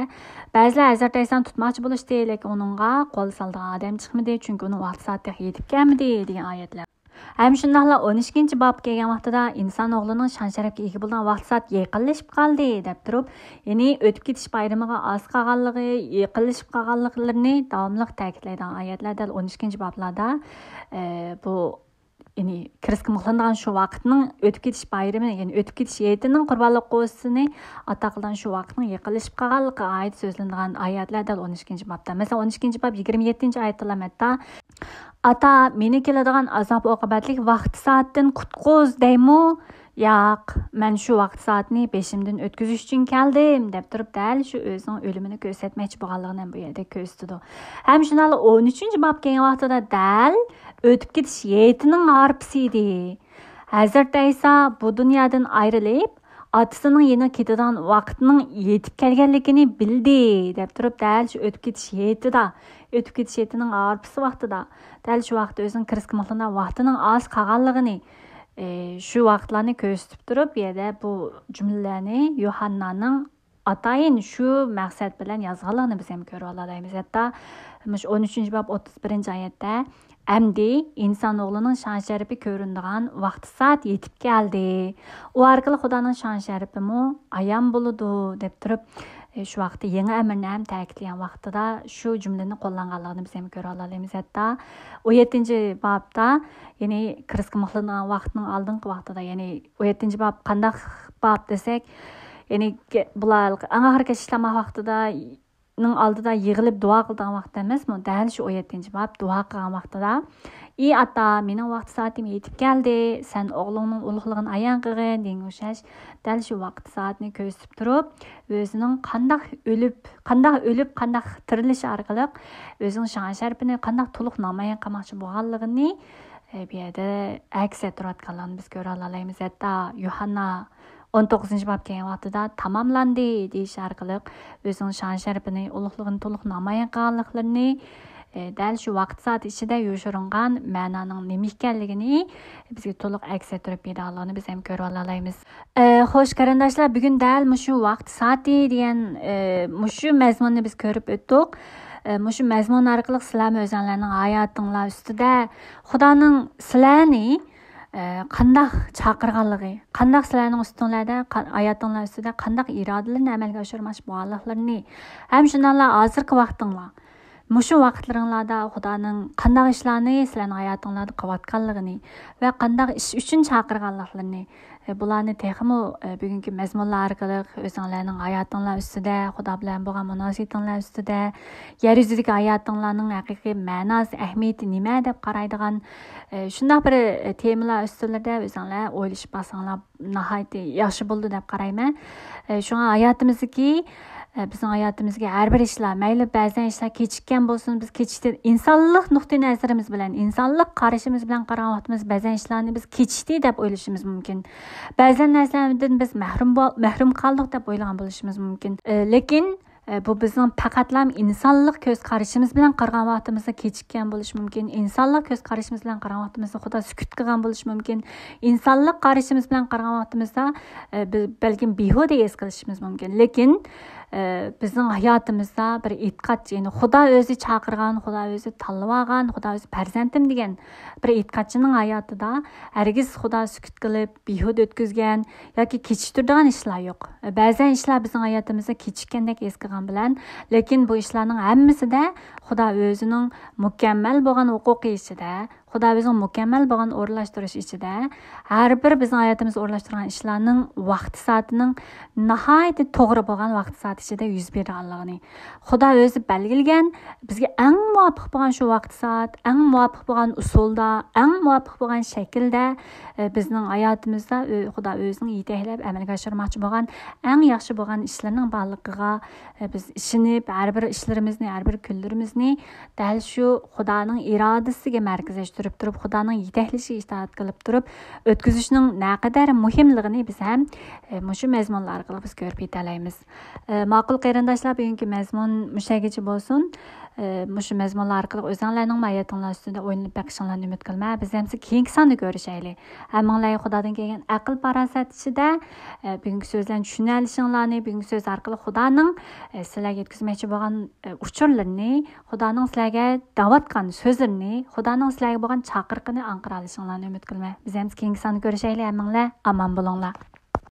بەزىلەر ھەزرەت ئەيسانى تۇتماقچى بولۇشتى، لېكىن ئۇنىڭغا قول سالىدىغان ئادەم چىقمىدى، چۈنكى ئۇنىڭ ۋاقتى سائىتى تېخى يېتىپ كەلمىدى دېگەن ئايەتلەر. ھەم شۇنداقلا ئون ئىككىنچى باب كەلگەن ۋاقتىدا ئىنسان ئوغلىنىڭ شان شەرەپكە ئىگە بولىدىغان ۋاقتى سائەت يېقىنلىشىپ قالدى دەپ تۇرۇپ، يەنى ئۆتۈپ كېتىش بايرىمىغا ئاز قالغانلىقى، يېقىنلىشىپ قالغانلىقلىرىنى داۋاملىق تەكىتلەيدىغان ئايەتلەر دەل ئون ئىككىنچى بابلاردا، ئە، بۇ يەنى كىرىسكە مۇھلىنىدىغان شۇ ۋاقىتنىڭ ئۆتۈپ كېتىش بايرىمى، يەنى ئۆتۈپ كېتىش ھېيتىنىڭ قۇربانلىق غۇسسىنى ئاتا قىلىدىغان شۇ ۋاقىتنىڭ يېقىنلىشىپ قالغانلىقىغا ئائىت سۆزلىنىدىغان ئايەتلەر دەل ئون ئىككىنچى بابتا. مەسىلەن، ئون ئىككىنچى باب يىگىرمە يەتتىنچى ئايەتتىلا ھەتتا، «ئاتا، مېنى كېلىدىغان ئازاب ئوقۇبەتلىك ۋاقتى سائەتتىن قۇتقۇز» دەيمۇ؟ ياق، مەن شۇ ۋاقتى سائەتنى بېشىمدىن ئۆتكۈزۈش ئۈچۈن كەلدىم، دەپ تۇرۇپ، دەل شۇ ئۆزىنىڭ ئۆلۈمىنى كۆرسەتمەكچى بولغانلىقىنى بۇ يەردە كۆرسىتىدۇ. ھەم شۇنداقلا ئون ئۈچىنچى باب كەلگەن ۋاقتىدا دەل ئۆتۈپ كېتىش ھېيتىنىڭ ھارپىسى ئىدى. ھەزرىتى ئەيسا بۇ دۇنيادىن ئايرىلىپ، ئاتىسىنىڭ يېنىغا كېتىدىغان ۋاقىتنىڭ يېتىپ كەلگەنلىكىنى بىلدى، دەپ تۇرۇپ، دەل شۇ ئۆتۈپ كېتىش ھېيتىدا، ئۆتۈپ كېتىش ھېيتىنىڭ ھارپىسى ۋاقتىدا، دەل شۇ ۋاقىتتا ئۆزىنىڭ كىرىسكە مۇھلىنىدىغان ۋاقتىنىڭ ئاز قالغانلىقىنى، ئى، شۇ ۋاقىتلارنى كۆرسىتىپ تۇرۇپ، بۇ يەردە بۇ جۈملىلەرنى يوھاننانىڭ ئاتايىن شۇ مەقسەت بىلەن يازغانلىقىنى بىز ھەم كۆرۈۋالالايمىز. ھەتتا مۇشۇ ئون ئۈچىنچى باب ئوتتۇز بىرىنچى ئايەتتە، «ئەمدى ئىنسان ئوغلىنىڭ شان شەرىپى كۆرۈنىدىغان ۋاقتى سائەت يېتىپ كەلدى. ئۇ ئارقىلىق خۇدانىڭ شان شەرىپىمۇ ئايان بولىدۇ» دەپ تۇرۇپ، ئى، شۇ ۋاقىتتا يېڭى ئەمىرنى ھەم تەكىتلىگەن ۋاقتىدا شۇ جۈملىنى قوللانغانلىقىنى بىز ھەم كۆرۈۋالالايمىز. ھەتتا ئون يەتتىنچى بابتا، يەنى كىرىسكە مۇھلىنىدىغان ۋاقىتنىڭ ئالدىنقى ۋاقتىدا، يەنى ئون يەتتىنچى باب قانداق باب دېسەك، يەنى كە-، بۇلار ئەڭ ئاخىرقى ئىشلەملىك ۋاقتىدا، نىڭ ئالدىدا يىغىلىپ دۇئا قىلىدىغان ۋاقىت ئەمەسمۇ؟ دەل شۇ ئون يەتتىنچى باب دۇئا قىلغان ۋاقتىدا، «ئى ئاتا، مېنىڭ ۋاقتى سائىتىم يېتىپ كەلدى، سەن ئوغلۇڭنىڭ ئۇلۇغلۇقىنى ئايان قىلغىن» دېگەنگە ئوخشاش، دەل شۇ ۋاقىت سائەتنى كۆرسىتىپ تۇرۇپ، ئۆزىنىڭ قانداق ئۆلۈپ، قانداق ئۆلۈپ، قانداق تىرىلىش ئارقىلىق ئۆزىنىڭ شان شەرىپىنى قانداق تولۇق نامايان قىلماقچى بولغانلىقىنى، ئە، بۇ يەردە ئەكس ئەتتۈرۈۋاتقانلىقىنى بىز كۆرەلالايمىز. ھەتتا يوھاننا ئون توققۇزىنچى باب كەلگەن ۋاقتىدا «تاماملاندى» دېيىش ئارقىلىق ئۆزىنىڭ شان شەرىپىنى، ئۇلۇغلۇقىنى تولۇق نامايان قىلغانلىقلىرىنى، ئە، دەل شۇ ۋاقىت سائەت ئىچىدە يوشۇرۇنغان مەنانىڭ نېمە ئىكەنلىكىنى بىزگە تولۇق ئەكس ئەتتۈرۈپ بېرىدىغانلىقىنى بىز ھەم كۆرۈۋالالايمىز. ئە، خوش قېرىنداشلار، بۈگۈن دەل مۇشۇ ۋاقىت سائىتى دېگەن، ئە، مۇشۇ مەزمۇننى بىز كۆرۈپ ئۆتتۇق. ئە، مۇشۇ مەزمۇن ئارقىلىق سىلەرمۇ ئۆزۈڭلارنىڭ ھاياتىڭلار ئۈستىدە خۇدانىڭ سىلەرنى، ئە، قانداق چاقىرغانلىقى، قانداق سىلەرنىڭ ئۈستۈڭلەردە، قا-، ھاياتىڭلار ئۈستىدە قانداق ئىرادىلىرىنى ئەمەلگە ئاشۇرماقچى بولغانلىقلىرىنى، ھەم شۇنداقلا ھازىرقى ۋاقتىڭلار، مۇشۇ ۋاقىتلىرىڭلاردا خۇدانىڭ قانداق ئىشلارنى سىلەرنىڭ ھاياتىڭلاردا قىلىۋاتقانلىقىنى ۋە قانداق ئىش ئۈچۈن چاقىرغانلىقلىرىنى، ئە، بۇلارنى تېخىمۇ، ئە، بۈگۈنكى مەزمۇنلار ئارقىلىق ئۆزۈڭلارنىڭ ھاياتىڭلار ئۈستىدە، خۇدا بىلەن بولغان مۇناسىۋىتىڭلار ئۈستىدە، يەر يۈزىدىكى ھاياتىڭلارنىڭ ھەقىقىي مەناسى، ئەھمىيىتى نېمە دەپ قارايدىغان، ئە، شۇنداق بىر، ئە، تېمىلار ئۈستىلىدە ئۆزۈڭلار ئويلىشىپ باقساڭلار ناھايىتى ياخشى بولىدۇ دەپ قارايمەن. ئە، شۇڭا ھاياتىمىزدىكى، ئە، بىزنىڭ ھاياتىمىزدىكى ھەر بىر ئىشلار، مەيلى بەزەن ئىشلار كېچىككەن بولسۇن، بىز كېچىكتى، ئىنسانلىق نۇقتىئىنەزىرىمىز بىلەن، ئىنسانلىق قارىشىمىز بىلەن قارىغان ۋاقتىمىز بەزەن ئىشلارنى بىز كېچىكتى دەپ ئويلىشىمىز مۇمكىن. بەزەن نەرسىلەردىن بىز مەھرۇم بول-، مەھرۇم قالدۇق دەپ ئويلىغان بولۇشىمىز مۇمكىن. ئە، لېكىن، ئە، بۇ بىزنىڭ پەقەتلا ئىنسانلىق كۆز قارىشىمىز بىلەن قارىغان ۋاقتىمىزدا كېچىككەن بولۇشى مۇمكىن. ئىنسانلىق كۆز قارىشىمىز بىلەن قارىغان ۋاقتىمىزدا خۇدا سۈكۈت قىلغان بولۇشى مۇمكىن. ئىنسانلىق قارىشىمىز بىلەن قارىغان ۋاقتىمىزدا، ئە، بىز بەلكىم بىھۇدە ھېس قىلىشىمىز مۇمكىن. لېكىن، ئە، بىزنىڭ ھاياتىمىزدا بىر ئېتىقادچى، يەنى خۇدا ئۆزى چاقىرغان، خۇدا ئۆزى تاللىۋالغان، خۇدا ئۆزى پەرزەنتىم دېگەن بىر ئېتىقادچىنىڭ ھاياتىدا ھەرگىز خۇدا سۈكۈت قىلىپ، بىھۇدە ئۆتكۈزگەن ياكى كېچىكتۈرىدىغان ئىشلار يوق. بەزەن ئىشلار بىزنىڭ ھاياتىمىزدا كېچىككەندەك ھېس قىلغان بىلەن، لېكىن بۇ ئىشلارنىڭ ھەممىسىدە خۇدا ئۆزىنىڭ مۇكەممەل بولغان ھوقۇقى ئىچىدە، خۇدا ئۆزىنىڭ مۇكەممەل بولغان ئورۇنلاشتۇرۇش ئىچىدە، ھەر بىر بىزنىڭ ھاياتىمىزدا ئورۇنلاشتۇرغان ئىشلارنىڭ ۋاقتى سائىتىنىڭ ناھايىتى توغرا بولغان ۋاقتى سائىتى ئىچىدە يۈز بېرىدىغانلىقىنى، خۇدا ئۆزى بەلگىلىگەن بىزگە ئەڭ مۇۋاپىق بولغان شۇ ۋاقتى سائەت، ئەڭ مۇۋاپىق بولغان ئۇسۇلدا، ئەڭ مۇۋاپىق بولغان شەكىلدە، ئە، بىزنىڭ ھاياتىمىزدا ئۆ-، خۇدا ئۆزىنىڭ يېتەكلەپ ئەمەلگە ئاشۇرماقچى بولغان ئەڭ ياخشى بولغان ئىشلىرىنىڭ بارلىقىغا، ئە، بىز ئىشىنىپ، ھەر بىر ئىشلىرىمىزنى، ھەر بىر كۈنلىرىمىزنى دەل شۇ خۇدانىڭ ئىرادىسىگە مەركەزلەشتۈرۈپ تۇرۇپ، خۇدانىڭ يېتەكلىشىگە ئىتائەت قىلىپ تۇرۇپ ئۆتكۈزۈشنىڭ نەقەدەر مۇھىملىقىنى بىز ھەم، ئە، مۇشۇ مەزمۇنلار ئارقىلىق بىز كۆرۈپ يېتەلەيمىز. ئە، ماقۇل قېرىنداشلار، بۈگۈنكى مەزمۇن مۇشۇ يەرگىچە بولسۇن. ئە، مۇشۇ مەزمۇنلار ئارقىلىق ئۆزۈڭلارنىڭ ھاياتىڭلار ئۈستىدە ئويلىنىپ بېقىشىڭلارنى ئۈمىد قىلىمەن. بىز ھەممىسى كېيىنكى ساندا كۆرۈشەيلى. ھەممىڭلارغا خۇدادىن كەلگەن ئەقىل پاراسەت ئىچىدە، ئە، بۈگۈنكى سۆزلەرنى چۈشىنەلىشىڭلارنى، بۈگۈنكى سۆز ئارقىلىق خۇدانىڭ، ئە، سىلەرگە يەتكۈزمەكچى بولغان، ئە، ئۇچۇرلىرىنى، خۇدانىڭ سىلەرگە دەۋاتقان سۆزلىرىنى، خۇدانىڭ سىلەرگە بولغان چاقىرىقىنى ئاڭقىرالىشىڭلارنى ئۈمىد قىلىمەن. بىز ھەممىسى كېيىنكى ساندا كۆرۈشەيلى. ھەممىڭلار ئامان بولۇڭلار.